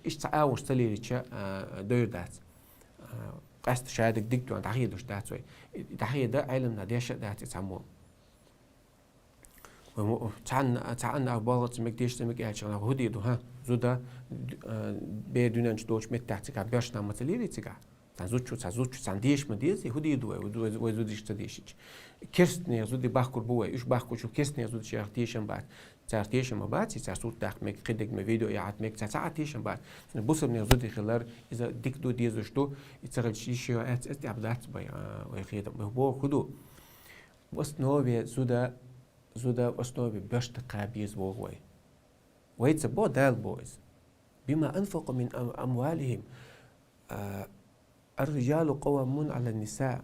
иштта цхьа агӀонаш ца лелийча, а, дойр дац. А, къаьста шадерг дика дуьйна дӀахедош дац вай. ДӀахеда Ӏеламна деш а дац и цхьаммо. Вай мо-, цхьанна, цхьанна а болх ца мега, деш ца мега аьлча, хӀун дийр ду, хӀа? Зуда, д-, а, бер дуьнен чу долчу меттехь цигахь боьршна ма ца лелий цигахь. Цхьана зудчо, цхьана зудчо, цхьана деша ма дезий, хӀун дийр ду вай, вай, вай зудчо ца дешича? Керстанех зуда бахкур бу вай, уьш бахкучу керстанех зудчех тешам бац. Цара тешам ма бац, цара сурт даккха мега, кхидерг ма видео яхьа мега, цара ца а тешам бац. Цуьнан бусалба нехан зуда хилар, иза дика ду, дезаш ду, и ца хилча йиш йо, эц, эц тӀехь дац бай, а, вай хетам. Вай боху хӀун ду? В основе зуда, зуда в основе боьршна кхаба беза боху вай. Вайца бо, Дала бо иза. «Бима анфакъу мин ам-, амвалихим». А, «Ар-риджалу къаввамуна Ӏалан-ниса».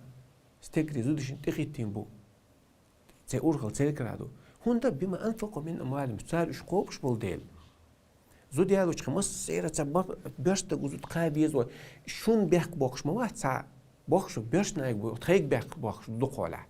Стегарий зудашна тӀехӀиттийна бу. Церан урхалла церан кара ду. ХӀунда? «Бима анфакъу мин амвалихим». Цара уьш кхобуш болу дела. Зуда ялочохь массеран ца бо-, боьршна стаг зуда кхаба беза вай. Шуна бехк боккхуш ма вац цхьа а. Бохкуш боьршнех бу, тхайга бехк боккхуш ду дукхахьолахь.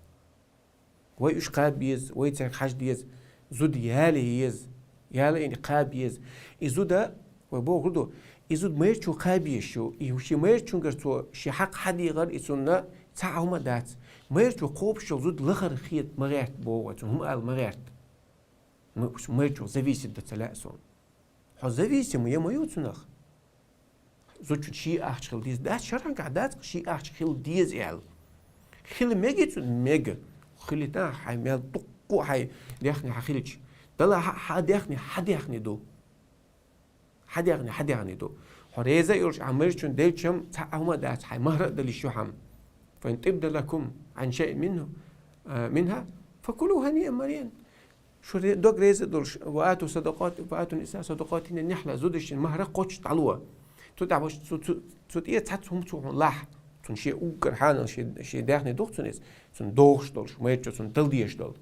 Вай уьш кхаба беза, вай цаьрга хьажа деза, зуда яла еза, яла йина кхаба еза. И зуда, вай бохург ду, и зуда майрачо кхаба езаш ю, и шен майрачуьнгара цо шен хьакъ хьадийгӀар, и цунна цхьа а хӀума дац. Майрачо кхобуш йолу зуда лахара хета ма гӀерта боху вай, цунна хӀума ала ма гӀерта. М-, майрачух зависит дан ца лаьа суна. Хьо зависимый я ма ю цунах. Зудчун шен ахча хила деза. Дац, шархьангахь дац, шен ахча хила деза аьлла. Хила мега цунна? Мега. Хилийтахь, хьайн мел дуккха а хьайн даьхни хьан хилча. Далахь хьан даьхни, хьан даьхни ду. Хьан даьхни, хьан даьхни ду. Хьо реза а йолуш, ахь майрачунна делча-м цхьа а хӀума а дац, хьайн махьар а дала йиш ю хьан. «Фа ин тӀибна лакум Ӏан шайъин минху, а, минха, факулуху хӀаниан мариан». Шу ре-, дог реза а долуш, «ва ату садакъат, ва ату ниса садакъатихинна нихла», зудашна махьар кхоччуш дӀало. Цу тӀехь ваша, цу, цу, цу тӀера цхьацца хӀума цо хьуна лахь. Цунна шен уггар хьанал шен, шен даьхни ду-кх цунна иза, цунна догӀуш долуш, майрачо цунна дала дезаш долу.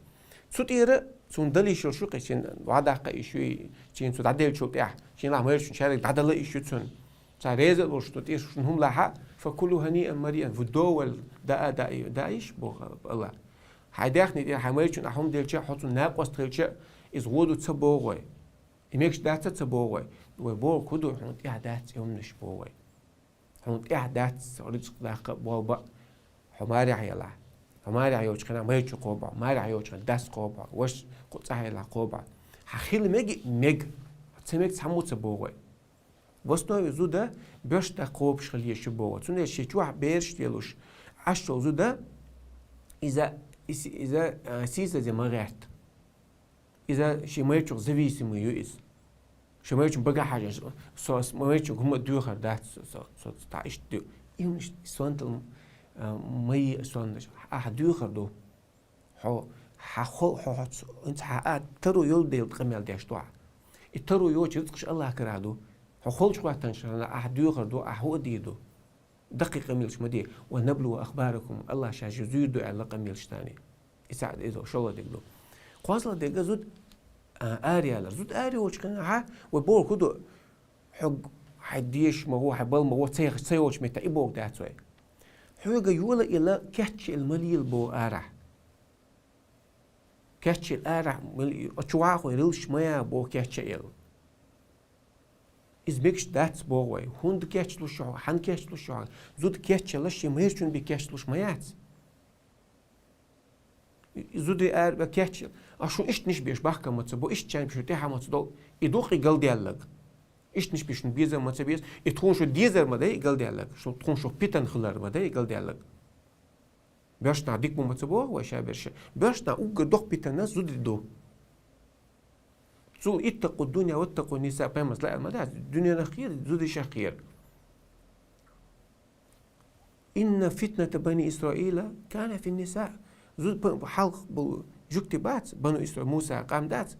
Цу тӀера цунна дала йиш йолуш ю-кх, шен вӀадаккха йиш ю, шена цу дӀаделлачул тӀаьхьа, шен лахь майрачунна шаьриг дӀадала йиш ю цунна. Ца реза а долуш, цу тӀера шуна хӀума лахь, «факулуху хӀаниан мариан», ву довал даа, даа, даа йиш, боху Аллах. Хьайн даьхни тӀера хьайн майрачунна ахь хӀума делча, хьо цунна накъост хилча, иза гӀо ду ца боху вай. И мегаш дац а ца боху вай. Вай бохург хӀун ду, хьуна тӀехь дац и хӀуманаш боху вай. Хьуна тӀехь дац рицкъ даккха а, болба а, хьо марехь ялахь. Хьо марехь йолчу хенахь майрачу кхобахь, марехь йолчу хенахь дас кхобахь, ваша кху цӀахь ялахь кхобахь. Хьан хила мега, мега. Ца мега цхьаммо ца боху вай. В основе зуда боьршна кхобуш хила езаш ю боху. Цундела шен чохь бераш а делуш, Ӏаш йолу зуда, иза, иза, иза, а, сийсазе ма гӀерта. Иза шен майрачух зависимый ю иза. Шен майрачун бага хьажа, со, со майрачун хӀума доьхар дац, со, со, со, со, та иштта ду. И хӀуманаш сонтал, а, ма е сонташ. Ахьа доьхар ду. Хьо, хьан хол, хьо, хьо, ц-, хӀинца хьан а таро йолу дела къамел деш ду ахьа. И таро йоцу рицкъаш Аллах кара ду. Хьо холчу хӀоттанаш хьан ахьа доьхар ду, ахьа хӀу а дийр ду. Даккхий къамелаш ма де. «Ва наблуа ахбаракум». Аллах ша шу зуьйр ду аьлла къамелаш тани. Иса, иза шолгӀа дерг ду. КхозлагӀа дерг зуда, а, араяьлар. Зуда араяьлча хенахь, вай бохург хӀун ду? Хьо хьайн дешаш ма гӀо, хьайн бала ма гӀо, ца яхаш, ца йолчу метта и бохург дац вай. Хьоьга йола ила кечъяла ма лела боху арахь. Кечъяла арахь ма лела, чу вахой рилш ма я боху кечъяла. Иза мегаш дац боху вай. ХӀунда кечлуш ю хьо? Хьан кечлуш ю хьо? Зуда кечъяла шен майрачун бен кечлуш ма яц. Зуда ара бен кечъяла. А шун иштанаш беш бахкам ма ца бо, иштта чайна беш тӀаьхьа ма ца дол. И дукъ и галдаьллаг. Иштанаш беш шун безам ма ца беза. И тхуна шу дезар ма дай и галдаьллаг. Шу, тхуна шу питан хилар ма дай и галдаьллаг. Боьршна дика бу ма ца боху вай ша берш. Боьршна уггар доккха питана зуда ду. Цул «иттакъу дунья ваттакъу ниса» пайхамарс лаьа ма дац, дуьненах кхера, зудишах кхера. «Инна фитната бани Исраила кана фин ниса». Зуд-, п-, хьалха болу жуьгти бац, бану Исраил, Муса къам дац.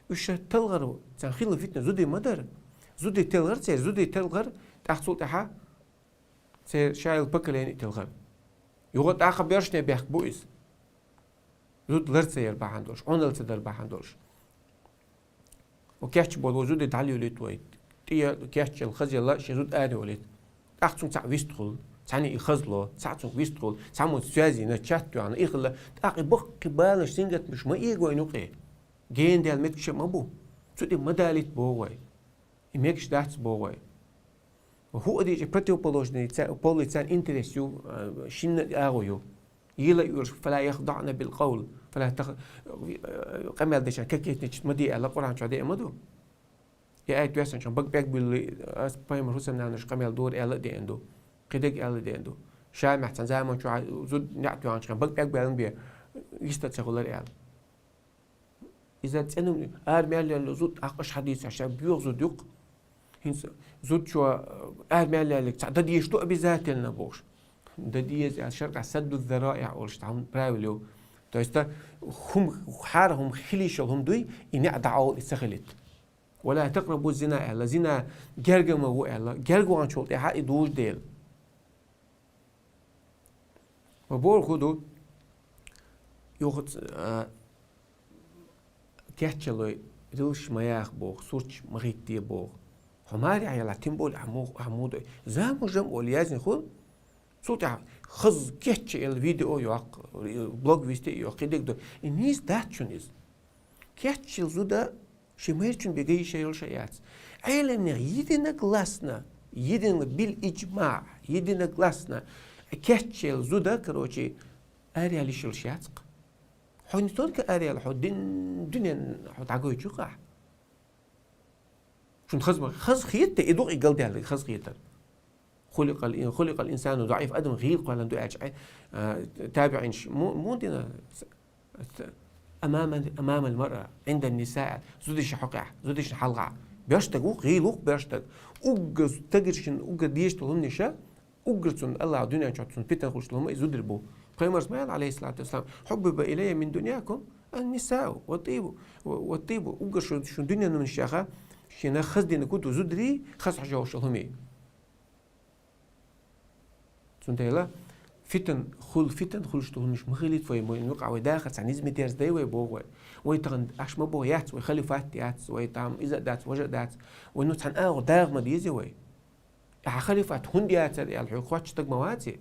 Уьш ша талгӀар, царна хилла фитна зуди ма дара. Зуди телгӀар церан, зуди телгӀар, тӀаккха цул тӀаьхьа церан шайла поколение телгӀар. Юха тӀаккха боьршне бехк бу иза. Зуда лар ца яр бахьана долуш, Ӏуналла ца дар бахьана долуш. Ва кечболу зуда дӀалуьйлуьйту вай. ТӀе кечъяла, хазъяла шен зуда араволуьйту. ТӀаккха цунга цхьаъ вистхула, цхьаьна и хазло, цхьаъ цунга вистхула, цхьаммо связь йина, чат йоьхна, ихила, тӀаккха и баккхий баланаш, сингаттамаш ма эгавайна юкъе. Гена даьлла меттигаш а ма бу. Цу тӀе ма далийта боху вай. И мегаш дац боху вай. ХӀуъа дийча противоположный ца-, полуца интерес ю, а, шинна а агӀо ю. Йила а йолуш, «Фала яхдагӀна бил къавл», фала тах-, а, къамел дешан кокетничать ма де аьлла, Къуръан чохь деа ма ду. И аят доьссанчохь бага пӀелг буьллий, ас пайхамар хӀусамнанаш къамел дора аьлла а деана ду. Кхидерг аьлла а деана ду. Шамехь цхьана заман чохь зуда неӀ тоьхначохь бага пӀелг баьллина бен, йист а ца хуьлура аьлла. Иза цӀена ара мел яьлла зуда, тӀаккха аша хьадийцар, ша боьха зуда ю-кх. ХӀинца зудчо ара мел яьлларг цхьаъ дан дезаш ду обязательно бохуш. Дан деза аьлла шарӀехь садду зараиӀ олуш цхьа хӀума правила ю. То есть, хӀума, хӀара хӀума хила йиш йолу хӀума дуй, и неӀ дӀаӀовла и ца хилийта. «Ва ла такърабу зина», аьлла, зина герга ма ву аьлла, герга ваханчул тӀаьхьа и дужу дела. Ва бохург хӀун ду? Юха ц-, а, кечъялой, рилш ма яха боху, сурташ ма хӀиттае боху. Хьо марехь ялахь, тем более ахь муха, ахь муха дой. Заман жамӀ олу яздина хуьлу. Цул тӀаьхьа хаза кечъяла видео йоккху, блог вести а йоккху, кхидерг ду. И нийса дац шуна иза. Кечъяла зуда шен майрачун бен ган йиш йолуш а яц. Ӏеламнех единогласно, едино-, бил иджмаъ, единогласно кечъяла зуда, короче, араяла йиш йолуш яц-кх. Хьо не только араяла, хьо дин, дуьнен хьо дӀагойтуш ю-кх ахь. Шуна хаза ма, хаза хета те, и ду-кх и галдаьлларг, хаза хетар. «Хуликъал ин-, хуликъал инсану даӀиф», адам гӀийла кхоьллина ду аьлча, а, табиӀинаш му-, муха дина? С-, с-, амамал, амамал маръа, Ӏиндан ниса, зудаш хьокъехь, зудашна хьалха. Боьрша стаг ву-кх, гӀийла ву-кх боьрша стаг. Уггар стагара шен уггар дезаш долу хӀуманаша, уггар цунна Аллахьа дуьнен чохь цунна питана хуьлуш долу хӀума и зуда бу. Пайхамарс ма аьлла, Ӏалайхиссалату вассалам: «Хьуббиба илайя мин дуньякум ан-нисау ва тӀибу, ва, ва тӀибу». Уггар шу, шун дуьненан хӀуманашех шена хаза динарг хӀун ду, зударий, хаза хьожа йолуш йолу хӀумий. Цундела фитан хуьлу, фитан хуьлуш долу хӀуманаш ма хилийта вай, вайн юкъахь вай дахар цхьа низаме дерзадай вай боху вай. Вай тахана, аша ма боху, яц вай халифат, яц вай, там иза а дац, важа а дац. Вай ну цхьана агӀор дагӀа ма деза вай. Ахьа халифат хӀунда яцара аьлла, хьоьга хоттуш стаг ма вац и.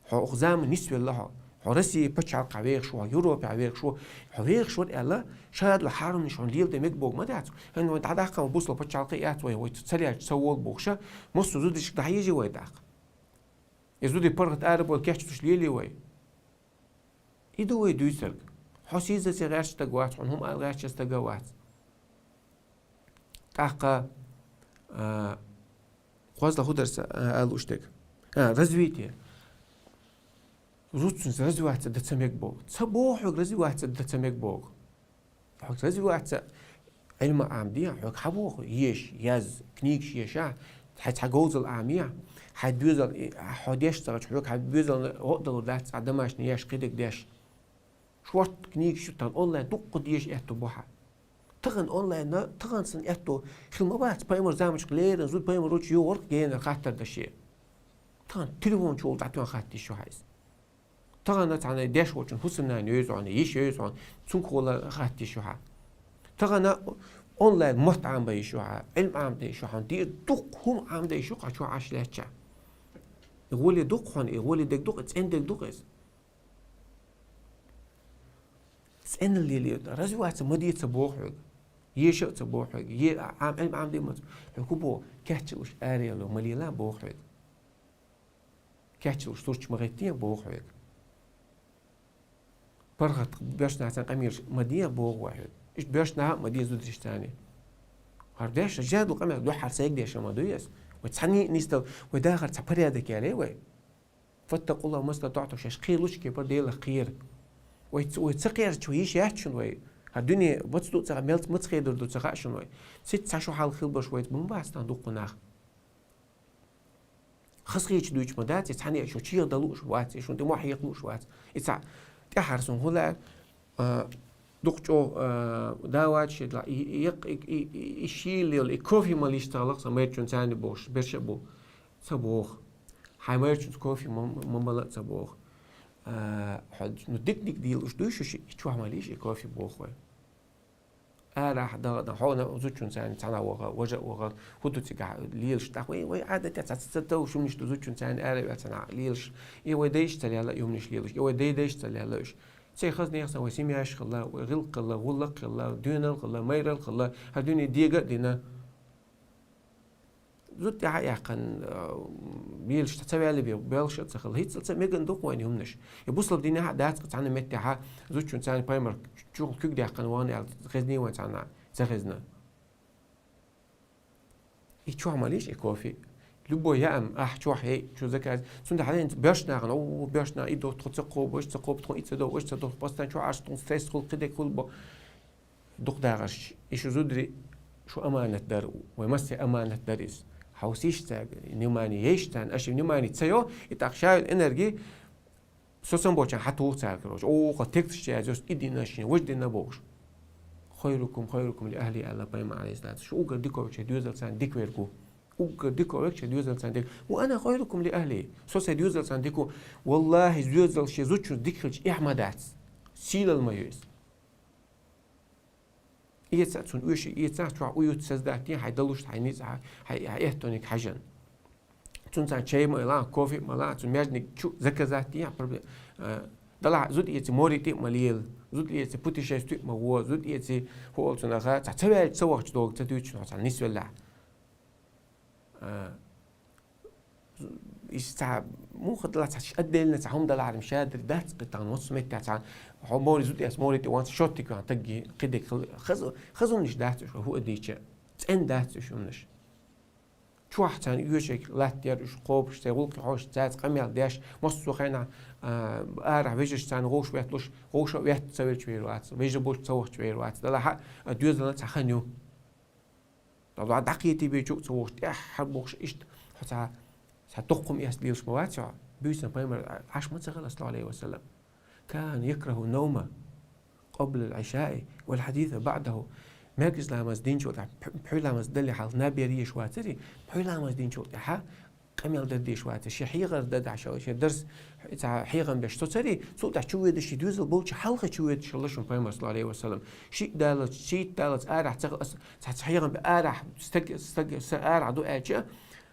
Хьо оха заман нисвелла хьо. Хьо Россия пачхьалкхехь вехаш ву, хьо Европехь вехаш ву. Хьо вехаш вара аьлла, шадолу хьарамнаш хьуна леладе мега боху ма дац. ХӀинца вайн дӀадахкам бусалба пачхьалкх а яц вай, вай царьяьлча ца волу бохуша, массо а зудашка дӀахьежий вай тӀаккха? И зудий паргӀат ара бой кечдеш лелий вай? И ду вай дуьйцург. Хьо сийсазе гӀерташ стаг вац, хьуна хӀума ала гӀерташ стаг а вац. ТӀаккха, а, кхозлагӀа хӀун дара сан, а, ала лууш дерг? А, развитие. Зудчуьнца развиваться дан ца мега боху. Ца боху хьоьга развиваться дан ца мега боху. Хьоьга развиваться, Ӏилма Ӏамаде, хьоьга хьан боху, еза, яз, книгаш еза, хьайн цхьа говзалла Ӏамае, хьайн доьзал, и, хьо деш ца гӀача, хьоьга хьайн доьзална гӀо а далур дац, цхьа домашний еш, кхидерг деш. Шорта книгаш ю тахана онлайн, дуккха деша аьтту бу хьан. Тахана онлайн, тахана сан аьтту хила ма бац, пайхамар заманчохь леррина зуда пайхамар волчу йогӀург генара хаттар даше. Тахана телефон чухула дӀатоьхна хатта йиш ю хьан иза. Тахана цхьана деш волчун хӀусамнана йовза хьуна, йиша йовза хьуна, цуьнгахула хатта йиш ю хьан. Тахана онлайн мотт Ӏамабан йиш ю хьан, Ӏилма Ӏамадан йиш ю хьан, дера дуккха хӀума Ӏамадан йиш ю хьан чохь Ӏаш лаьттача. И гӀоле дукха хьуна, и гӀоле дерг дукха, цӀена дерг дукха иза. ЦӀена леле, развиваться ма де ца боху хьоьга. Еша а ца боху хьоьга. Е, Ӏам, Ӏилма Ӏамаде ма ца. Хьоьга хӀун боху, кечъялуш араяла ма лела боху хьоьга. Кечъялуш сурташ ма хӀиттае боху хьоьга. ПаргӀат боьрша нахаца къамелаш ма де боху вай хьоьга. Иштта боьрша наха а ма де зударшца цхьаьна. ХӀара деш, жадал къамел дуьххьара сайга деш ма дуй ас. Вай цхьаьна нисдала, вай дахар цхьа порядок яле вай. «ФаттакъуллахӀа мастатаӀтум», шаьш кхералучу кепара Делах кхера. Вай ц-, вай ца кхерча, вай йиш яц шуна вай. ХӀара дуьне маца ду ца хаьа, мелца маца хедар ду ца хаьа шуна вай. Сица цхьа шо хьалха хила баш вайца ма бац тахана дуккха нах. Хазахеташ дуьйцуш ма дац, и цхьаьна а шо чехадала лууш вац, и шуна тӀе мохь хьекха лууш вац. И цхьа тӀаьхьара сан хӀун лаьа, а, дукха чӀогӀа, а, давача шедла, и, и, и, и, и, и шийла йолу, и кофе ма лиш ца гӀалакх сан майрачун царна бохуш, берша а бу. Ца боху. Хьайн майрачунца кофе ма, ма мала а ца боху. А, хьо, ну, диканиг дийла уьш дуй шу ши, и чохь ма лиш, и кофе боху вай. Арахьа дагӀа, хьона зудчуьнца цхьана ваха, важа ваха, хӀу ду цига лелаш тӀаккха. Вай, вай Ӏадатехь цхьа ца, ца тов шумнаш ду зудчуьнца араваьлла цхьана лелаш. И вай дайшца лела юмнаш лелаш. И вай дай дайшца лела уьш. Цей хаза нехан вай семьяш хилла, вай гӀиллакх хилла, гӀуллакх хилла, доьналла хилла, майралла хилла, хьа дуьне дега а дина. Зуда тӀехьа яьккхина, а, белаш ца ваьлла бе, белаш а ца хилла. ХӀинццалца меган ду-кх вайна хӀуманаш. Я бусалба динехьа дац-кх цхьана меттехьа, зудчуьнца пайхамар чу куьг даьккхина вахана аьлла, хезний вайна цхьана, ца хезна. И чохь ма лийша и кофе. Любой яа-м, ахь чохь яй, чу заказ. Цундела хьалаьцна боьрша нахана, о, боьрша наха и ду, тхо ца кхобу, аша ца кхобу, тхо и ца до, аша ца до, постоянно чохь Ӏаш, тхуна стресс хул, кхидерг хул бо. ДукхагӀа дагӀарш, и шу зударий, шу аманат дар, вай массеран аманат дар иза. Хьовсийша цаьрга, внимание ейша царна, аша внимание ца йо, и тӀаккха ша йолу энерги со санна болчарна хьатуху цара, короче. О, хьо тегнаш чу яздо, и дина шен, важа дина бохуш. «Хайрукум хайрукум ли ахлихи», аьлла пайхамара, Ӏалайхиссалату. Шу уггар дика верг шен доьзалца дика верг ву. Уггар дика верг шен доьзалца дика. «Ва ана хайрукум ли ахли». Со сайн доьзалца дика ву. Валлахьи, доьзал шен зудчуьнца дика хилча, эхь ма дац. Сийлалла ма ю иза. Эца цунна оьшург, эца чохь уют создать дин, хьайн далуш, хьайн ницкъ, хьайн, хьайн, хьайн эттониг хьажан. Цунна цхьа чай ма лан, кофе ма лан, цунна маьждиг чу заказать дин, проблема. Э, далахь зуда эца море тӀе а ма лела, зуда эца путешествие а ма гӀо, зуда эца хӀу олу цунах, цхьа ца ваьлча ца вахча догу ца дуьйцучунах цхьа нисвеллехь. А, иза цхьа муха дала цхьа отдельно цхьа хӀума далахьара шадерг дац кхин тахана, массо меттехь цхьа хьо море зуда эцна, море тӀе ван цхьа шоттиг ван тагги, кхидерг хаза, хаза хӀуманаш дац уьш, хӀу а дийча, цӀена дац уьш хӀуманаш. Чохь царна оьшург латтаяр уьш кхобуш, церан гӀуллакхе хьожуш, цаьрца къамел деш, массо а хенахь, а, арахь вежаршца царна вовшах ветталуш, вовшах а ваьтта ца велча вер вац, вежа болчу ца вахча вер вац, далахь а доьзална цхьа хан ю. Далла дӀакхетий бечу а ца вогӀуш, тӀаьххьара бохуш иштта, хьо цхьа, цхьа доккха хӀума эцна лелаш ма вац хьо. Буьйсанна пайхамар Ӏаш ма ца хилла, саллаллаху Ӏалайхи ва саллам. «Кана якраху навма къаблал Ӏишаи вал хьадиса баӀдаху». МаьркӀажа ламаз динчул тӀаьхьа, пхьуьй ламаз дале хьалха наб яр езаш вацаре, пхьуьй ламаз динчул тӀаьхьа къамел дар дезаш вацара. Шен хьехар дан дӀа шо, шен дарс цхьа хьехам беш соцаре, цул тӀаьхьа чу воьдуш, шен доьзал болчу хьалха чу воьдуш хилла шуна пайхамар, саллаллаху Ӏалайхи ва саллам. Шиъ даллалц, шийтта даллалц арахь ца, ас, цхьа, цхьа хьехам бе арахь, стаг, стаг, са арахь ду аьлча,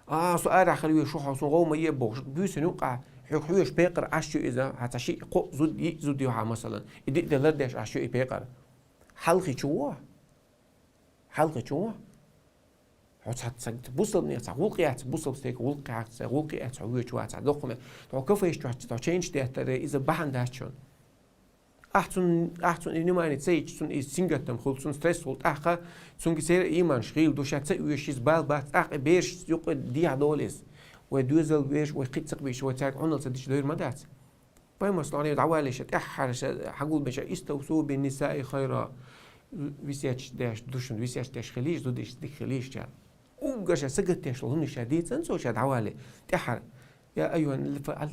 а, со арахь хила веза, шу хьо, суна гӀов ма е бохуш, буьйсанна юкъахь, хьоьга хьоьжуш пекъар Ӏаш ю иза, хьан цхьа шиъ, кхоъ зуда, йиъ зуда ю хьан, масалан, и диъ де лардеш Ӏаш ю и пекъар. Хьалхе чу вон. Хьалхе чу вон. Хьо цхьа, цхьа бусалбанех цхьа гӀуллакх яц, бусалба стеган гӀуллакх яц, цхьа гӀуллакх яц, хьо воьдуш вац, цхьа доккха хӀума. Хьо кафешка чохь, цхьа чайнаш деттар, иза бахьана дац шуна. Ахь цунна, ахь цунна внимание ца йича, цунна иза сингаттам хуьлу, цунна стресс хуьлу, тӀаккха цуьнга церан ийманаш хийла ду, ша ца оьшуш иза бала бац, тӀаккха и бераш юкъа дехьа долу иза. Вай доьзал бераш, вай кхин а ца кхийсича, вай цаьрга Ӏуналла ца дича дойр ма дац. Пайхамар, саллаллаху Ӏалайхи ва саллам, тӀаьххьара ша хьагулбеш, «Иставсу бин нисаи хайра». Весет деш ду шуна, весет деш хилийша, зудаш дика хилийша. Уггар ша сагатдеш долу хӀуманаш ша дийцан цо ша дӀавале. ТӀаьххьара: «Я айюхал,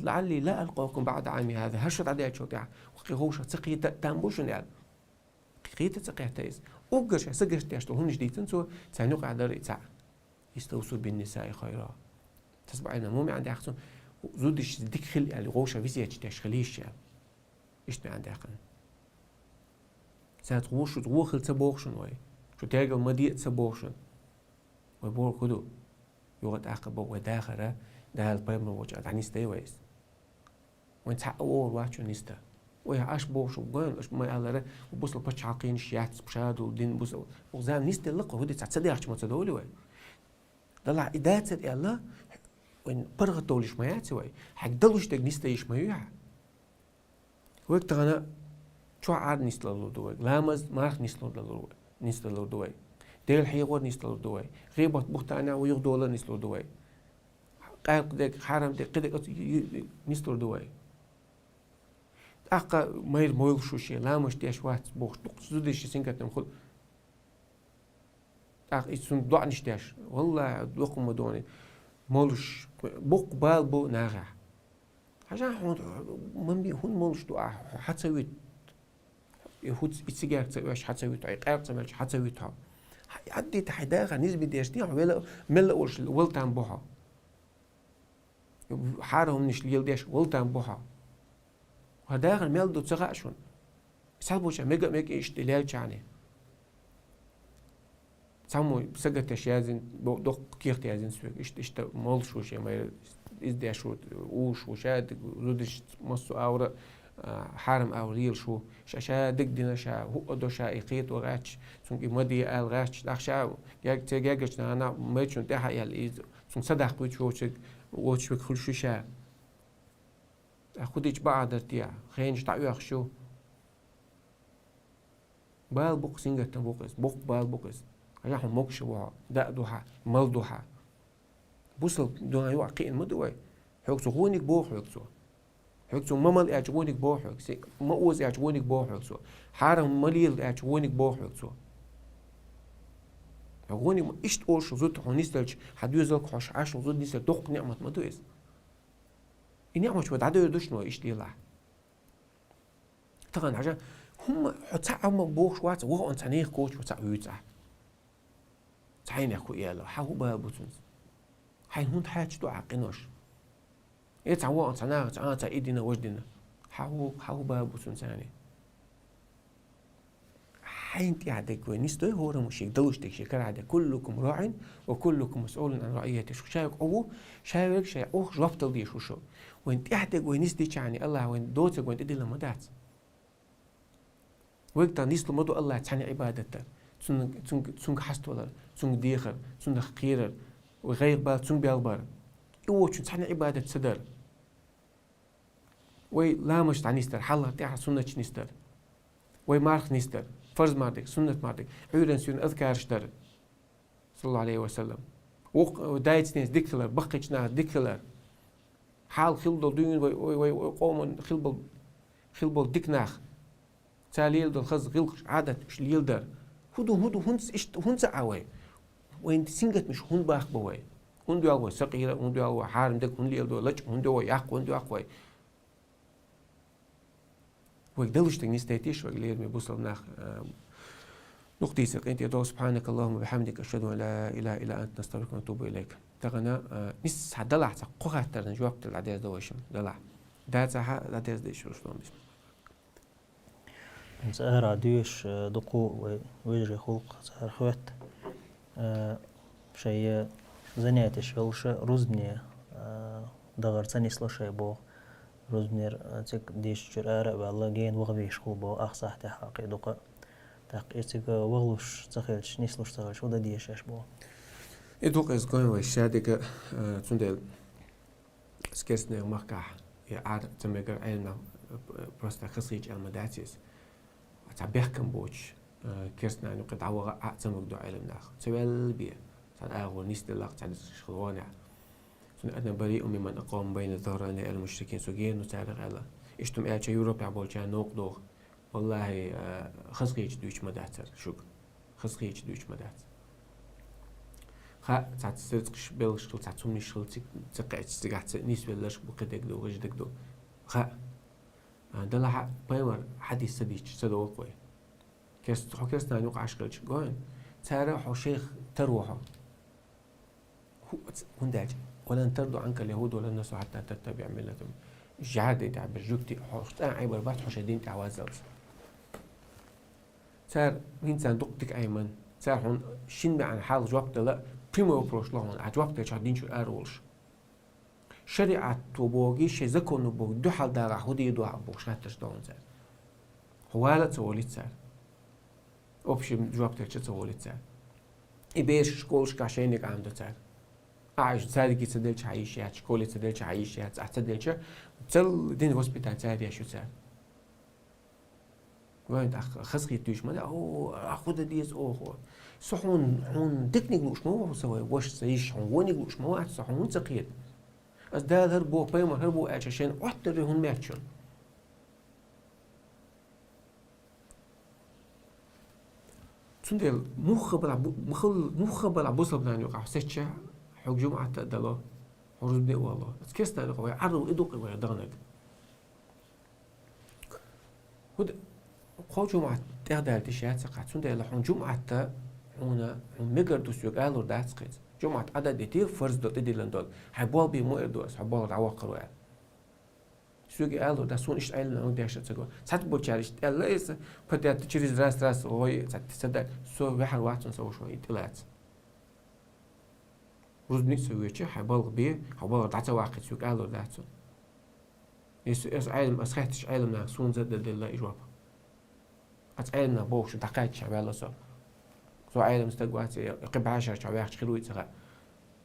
лаӀалли ла алкъакум баӀда Ӏами хаза». ХӀара шу дӀадаьллачул тӀаьхьа, кхин вовшах ца кхета а там бу шуна аьлла. Кхета а ца кхетта иза. Уггар ша сагатдеш долу хӀуманаш дийцан цо, царна юкъахь дара и цхьаъ. «Иставсу бин нисаи хайра». Тасбаьхьна муха маьӀна даьккхина цо, зудаш дика хила аьлла, вовшах весет деш хилийша аьлла. Иштта маьӀна даьккхина. Цаьрца гӀо шу, гӀо хила ца боху шуна вай. Шу тергал ма де а ца боху шуна. Вай бохург хӀун ду? Юха тӀаккха боху вай дахара, Дала пайхамар волчу а дӀанисдай вай иза. Вайн цхьаъ а вогӀур вац шуна нисдан. Вай Ӏаш бохуш, гойла аша ма аллара, бусалба пачхьалкхенаш яц, ша долу дин бусалба. Вай зама нисделла-кх, хӀун ду, цхьа ца дехча ма ца довлий вай. Далахь и дацара аьлла, вайн паргӀат довлуш ма яц вай. Хьайга далуш дерг нисдайиш ма ю хьан. Вайга тахана чохь Ӏар нисдалур ду вай, ламаз, марха нисдалур ду вай, нисдалур ду вай. Дела хьехор нисдалур ду вай. ГӀийбат, бухӀтанехь вай юхадолар нисдалур ду вай. Къаьркъа дерг, хьарам дерг, кхидерг оцу ю-, ю-, ю-, нисдалур ду вай. ТӀаккха майра мовлуш ву шен, ламазаш деш вац бохуш, дукха зудчуьнца сингаттам хуьлу. ТӀаккха иза цунна доӀанаш деш, валлахӀи, доккха ма доне. Мовлуш, боккха бала бу нахехь. Хьажахь хьуна, ма би-, хӀунда мовлуш ду ахь, хьо хьан ца вуьту? И хӀуц, и цигарка ца оьшуш хьан ца вуьту хьо, и къаьркъа ца мелча хьан ца вуьту хьо? Хьан, хьан дийца хьайн дахар низам деш дий хьо, вела, мелла а волуш вала там бу хьо? Хьарам хӀуманаш леладеш вала там бу хьо. Хьан дахар мел ду ца хаьа шуна? Цхьаболчарна мега а мега иштта лелчахьана. Цхьаммо сагатдеш яздина, бо-, доккха кехат яздина соьга. Иштта, иштта молуш ву шен майра, из деш ву, уьйш ву, ша дика, зудаш массо а агӀор, а, хьарам агӀор лелаш ву. Ша, ша дика дина, ша хӀуъа до, ша и кхета гӀерташ, цунга и ма де ала гӀерташ. ТӀаккха ша герг-, церан гергарча нахана майрачунна тӀехьа а яьлла, из цунга садаккха вуьтуш вовчерг, вочу век хуьлуш ю ша. ТӀаккха хӀу дича бакъ дар те, хенаш дӀаоьхуш ю. Бала бу-кх, сингаттам бу-кх иза, боккха бала бу-кх иза. Хьажахь, хьо могаш ву хьо, даа ду хьа, мала ду хьа. Бусалба дин юкъахь кхиъна ма ду вай. Хьоьга цо гӀониг боху хьоьга цо. Хьоьга цо ма мала аьлча гӀониг боху хьоьга, се ма оза аьлча гӀониг боху хьоьга цо. Хьарам ма лела аьлча гӀониг боху хьоьга цо. Хьо гӀониг ма, иштта олуш зуда хьо нисдалча, хьан доьзалга хьо Ӏаш зуда нисдалча доккха ниъмат ма ду иза. И ниъматаш вай дӀадевр ду шуна вай иштта лелахь. Тахана хьажа, хӀумма хьо цхьаъ а ма бохуш вац, ваха он цхьа нехан коча ву цхьаъ вуьйцу ахь. Цхьайнех хӀу аьлла, хьан хӀу бала бу цунца? Хьайна хӀунда хьаьрча ду ахь къинош? Э, цхьа вон, цхьа наха, цхьа, а, цхьа и дина, важа дина. Хьан хӀу, хьан хӀу бала бу цунца аьнна? Хьайна тӀехь дерг вай нисдой хӀораммо шега далуш дерг шен карахь дерг. «Куллукум раӀин ва куллукум масъулун ан раӀийятихи». Шу шайга Ӏу ву, шайверг шай Ӏух жоп дала дезаш ву шу. Вайн тӀехь дерг вай нисдичахьана, АллахӀа вайн доцург вайн тӀедиллина ма дац. Вайга тхан нислур ма ду АллахӀ цхьаьна Ӏибадат дар. Цунна, цунга, цунга хьаставалар, цунга дехар, цунах кхерар, вай гӀайгӀа-бала цунга белхабар. И вочун цхьаьна Ӏибадат ца дар. Вай ламазаш дӀанисдар, хьалхара тӀаьхьара суннаташ нисдар. Вай марха нисдар, фарз мара дерг, суннат мара дерг, Ӏуьйранна-суьйранна азкараш дар. Саллаллаху Ӏалайхи ва саллам. Вокх-, дайца-ненца дика хилар, баккхийчу нахаца дика хилар. Хьалха хилла долу дуьйна вай, вай, вай, вай къоман хилла болу, хилла болу дика нах. Цара леладолу хаза гӀиллакхаш, Ӏадаташ леладар. ХӀун ду, хӀун ду, хӀунца иштта, хӀунца а вай? Вайн сингаттамаш хӀунда баккха бу вай? ХӀунда йоьлху вай сакъера, хӀунда йоьлху вай хьарам дерг, хӀунда леладо лачкъа, хӀунда йоьлху вай яккха, хӀунда йоьлху вай? Вайга далуш дерг нисдайтийша вайга, лераме бусалба нах, а, дукха дийцар къинтӀера долу. Субханакаллахумма ва бихамдика, ашхаду ан ла илаха илла анта, настагӀфирука ва натубу илайк. Тахана, а, нисса хьан далахь цхьа кхо хаттарна жоп дала дӀадерзадо вай шуна, далахь. Дацахь а дӀадерзадо, иш рушдон бисмилла. ХӀинца ара доьшуш, э, дукха вай вежарий гӀуллакх цара хӀоьтту. Э, шайн занятеш йолуш рузбане, э, дахар ца нисло шайн боху. Рузбанера, э, цига дийшачуьра ара а ваьлла, гена ваха везаш хилла боху, ах сахьтехь хьакхе дукха. ТӀаккха и цига вахалуш ца хилча, нислуш ца хилча, хӀун дан дезаш боху? И дукха иза гой вай шадерг, э, цундела Керстанера махкахь и Ӏар ца мегар Ӏеламнах, э, просто хазахийча аьлла ма дац иза. Цхьа бехкам боцуш, э, керстанан юккъе дӀаваха а ца мега ду Ӏеламнах. Ца ваьлла бен, цхьана агӀор нисделлакх цхьа дезаш хила гӀонехь. Цуьнан «Ана бариун мимман акъама байна ззагьрайни минал мушрикин», со гена ду царах аьлла. Иштта-м аьлча, Европехь болчарна новкъа доху. Валлахьи, э, хазахийча дуьйцуш ма дац хӀара шуьга. Хазахийча дуьйцуш ма дац. Хаьа, цхьацца рицкъаш белхаш хила, цхьацца хӀуманаш хила, цига ца кхаьчча, цигахь ца нисвелларш бу, кхидерг ду, важдерг ду. Хаьа. А, делахь а пайхамара хьадис ца дийцча, ца догӀу-кх вай. Керс-, хьо керстанан юкъахь хилча гой, цара хьо шайх таро хьо. ХӀу-, ц-, хӀунда аьлча: «Ва лан тарда Ӏанкал яхӀуду ва лан насару хьатта таттабиӀа миллатахӀум». ЖӀаьрде тӀехь берш жуьгти хьо цкъа а Ӏийр бац, хьо шайн дин тӀехь ваззалц. Цара хӀинца дукха дика Ӏеман. Цара хьуна шина маьӀна хьалха жоп дала, прямой вопрос ло хьуна, ахь жоп делча хьо дин чуьра ара волуш. ШариӀато боху, шайн законо боху дуьхьал дагӀахь хӀун дийр ду ахь бохуш хаттарш до хьуна цара. Хьо вала а ца волуьйту цара. Общий жоп делча а ца волуьйту цара. И бераш школашкахь шайниг Ӏамадо цара. Ахьа уьш цаьрга ца делча хьан йиш яц, школе ца делча хьан йиш яц, ахьа ца делча, цал дин воспитание цара еш ю цара. Вайн тӀаккха хазахийта дуьйцуш ма дац, о, а хӀун дан деза оха? Со хьуна, хьуна диканиг лууш ма ву со, вай ваша, сан йиша, хьуна вониг лууш ма вац со, хьуна хӀунда ца кхета? Ас Дала хӀара боху, пайхамар хӀара боху аьлча, шайна Ӏоттаре хӀунда моьтту шуна? Цундела муха а балахь бу-, муха-, муха а балахь бусалба нана юкъахь сецча, хьо жумӀат а дало, хьо рузбане а вало. Аса керстанан юкъахь вай Ӏарру и дукъ вай даханарг. ХӀунда кхо жумӀат тӀехдаьлла тиша яц хьа, цундела хьуна жумӀат хьуна, хьуна мегар ду соьга алур дац хьуна. ЖумӀат Ӏадда а дитий, фарз долу, тӀедиллина долу. Хьайн болх бен ма эр ду аса, хьо болх дӀаваккхар ву аьлла. Соьга аьлар, да, сона иштта Ӏилма нах деш ца го. Цхьацца болчара иштта аьлла иза, потом через раз, раз, ой, цхьацца ца да, со ваьхьар вац, со вошо, и тӀелаца. Рузбаник ца веча, хьай балха бе, хьай балха дӀа ца ваккхийта, соьга аьлар дац. Эс, эс Ӏилма, ас хаьттача Ӏилма наха сона за да делла и жоп. Ас Ӏилма нах бохуш дӀакхаьчча ваьлла со. Со Ӏилма стаг вац, я кхы бӀаьшерча ваьхча хир вуй ца хаьа.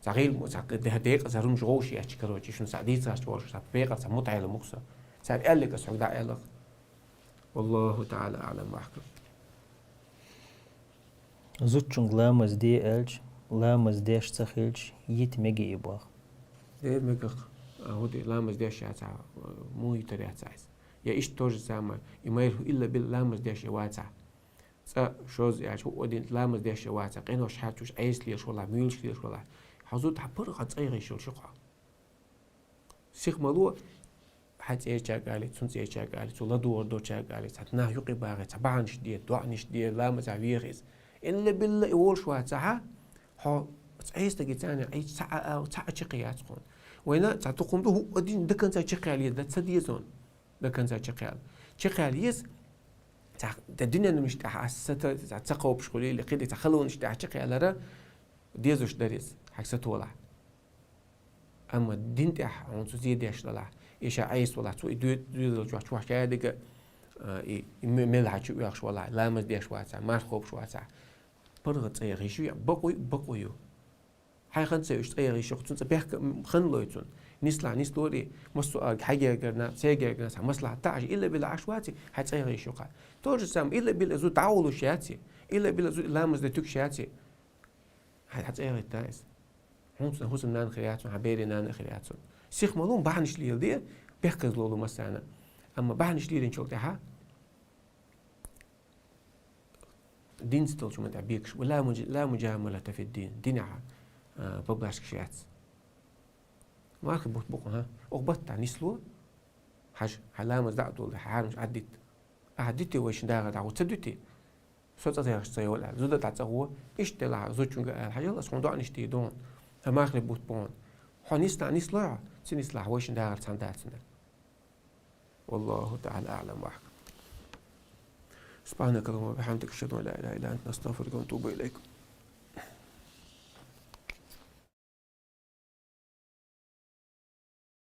Ца гӀийла мо, ца де-, декъа ца румж гӀовш яьча, короче, шуна ца дийцараш чӀорш, ца бекъал ца мутаӀилла мух со. Цара аьллиг ас хьога дӀа аьллах. والله تعالى أعلم وأحكم. Зудчунга ламаз де аьлча, ламаз деш ца хилча, йита мега и бах. Де мегах, а, хӀу де ламаз деш яцахь, муха йитар яц айс. Я иштта то же самое, и майрхӀу илла билла ламаз деш я вацахь. ЦӀа шозза яьлча, хӀу один ламаз деш я вацахь, къинош хьаьрчуш, Ӏеса лелаш валахь, муьйлаш лелаш валахь. Хьо зуда хьан пургӀа цӀайгӀа йиш йолуш ю хьо. Сиха ма ло, хьан цӀерачаьрга али, цун цӀерачаьрга али, цу ладогӀар долчаьрга али, цхьа нах юкъе багӀе, цхьа бахьанаш де, доӀанаш де, ламаза вехийса. Илла билла и волуш вацахьа, хьо цӀе стаге царна Ӏийча цхьа а, цхьа а чаккхе яц хьуна. Вайна цхьа дукха хӀума ду, хӀу а дин даканца чаккхе али, дан ца деза хьуна. Даканца чаккхе али. Чаккхе али еза, цхьа де динан мишта ахьа сата, цхьа ца кхобуш хуьлий, или кхидӀа цхьа халонаш тӀехь чаккхе алара, дезаш дара иза, хьайга сатолахь. Амма дин тӀехь хьуна цу зе деш далахь, и ша Ӏеса валахь, цу и доь-, доьзал чохь, чохь шадига, а, и, и ме-, мел хьан чу оьхуш валахь, ламаз деш вацахь, марха кхобуш вацахь. ПаргӀат цӀе гӀиш ю, бакъо ю, бакъо ю. Хьайн хан ца уьш цӀе гӀиш ю, цунца бехк хан лой цунна. Нислахь, нислори, массо а хьагергарна, цегергарна, цхьа маслахьат таӀаш, илла билла Ӏаш ваци, хьайн цӀе гӀиш ю кхаь. То же самое, илла билла зу дӀаволуш яци, илла билла зу ламаз де туьгуш яци. Хьайн хьан цӀе гӀитта иза. ХӀунца хӀусам нана хир яц, хьан бере нана хир яц. Сих ма лун бахьанаш леладе, бехказлолу массарна. Амма бахьанаш лелинчул тӀаьхьа динца долчу ма тӀехь бекаш, ла муж-, ла муджамалата фи дин, динехь, а, поблажкаш яц. Мархи бутт бу-кх, хӀа? Оха баттахь нисло, хьажа, хьан ламаз дӀа а долу, хьан хьарамаш Ӏаддитта. Ахьа дити вайшин дагӀар дӀагӀо ца дуьти? Со цӀа зехаш ца йолу аьлла, зуда дӀа цӀа гӀо, иштта делахь, зудчуьнга аьлла, хьажал, ас хьуна доӀанаш дийр ду хьуна, сан махле бутт бу хьуна. Хьо нисна нислой хьо, ца нислахь вайшин дагӀар цхьаьна дац хьуна. والله تعالى أعلم وأحكم. سبحانك اللهم وبحمدك، أشهد أن لا إله إلا أنت، نستغفرك ونتوب إليك.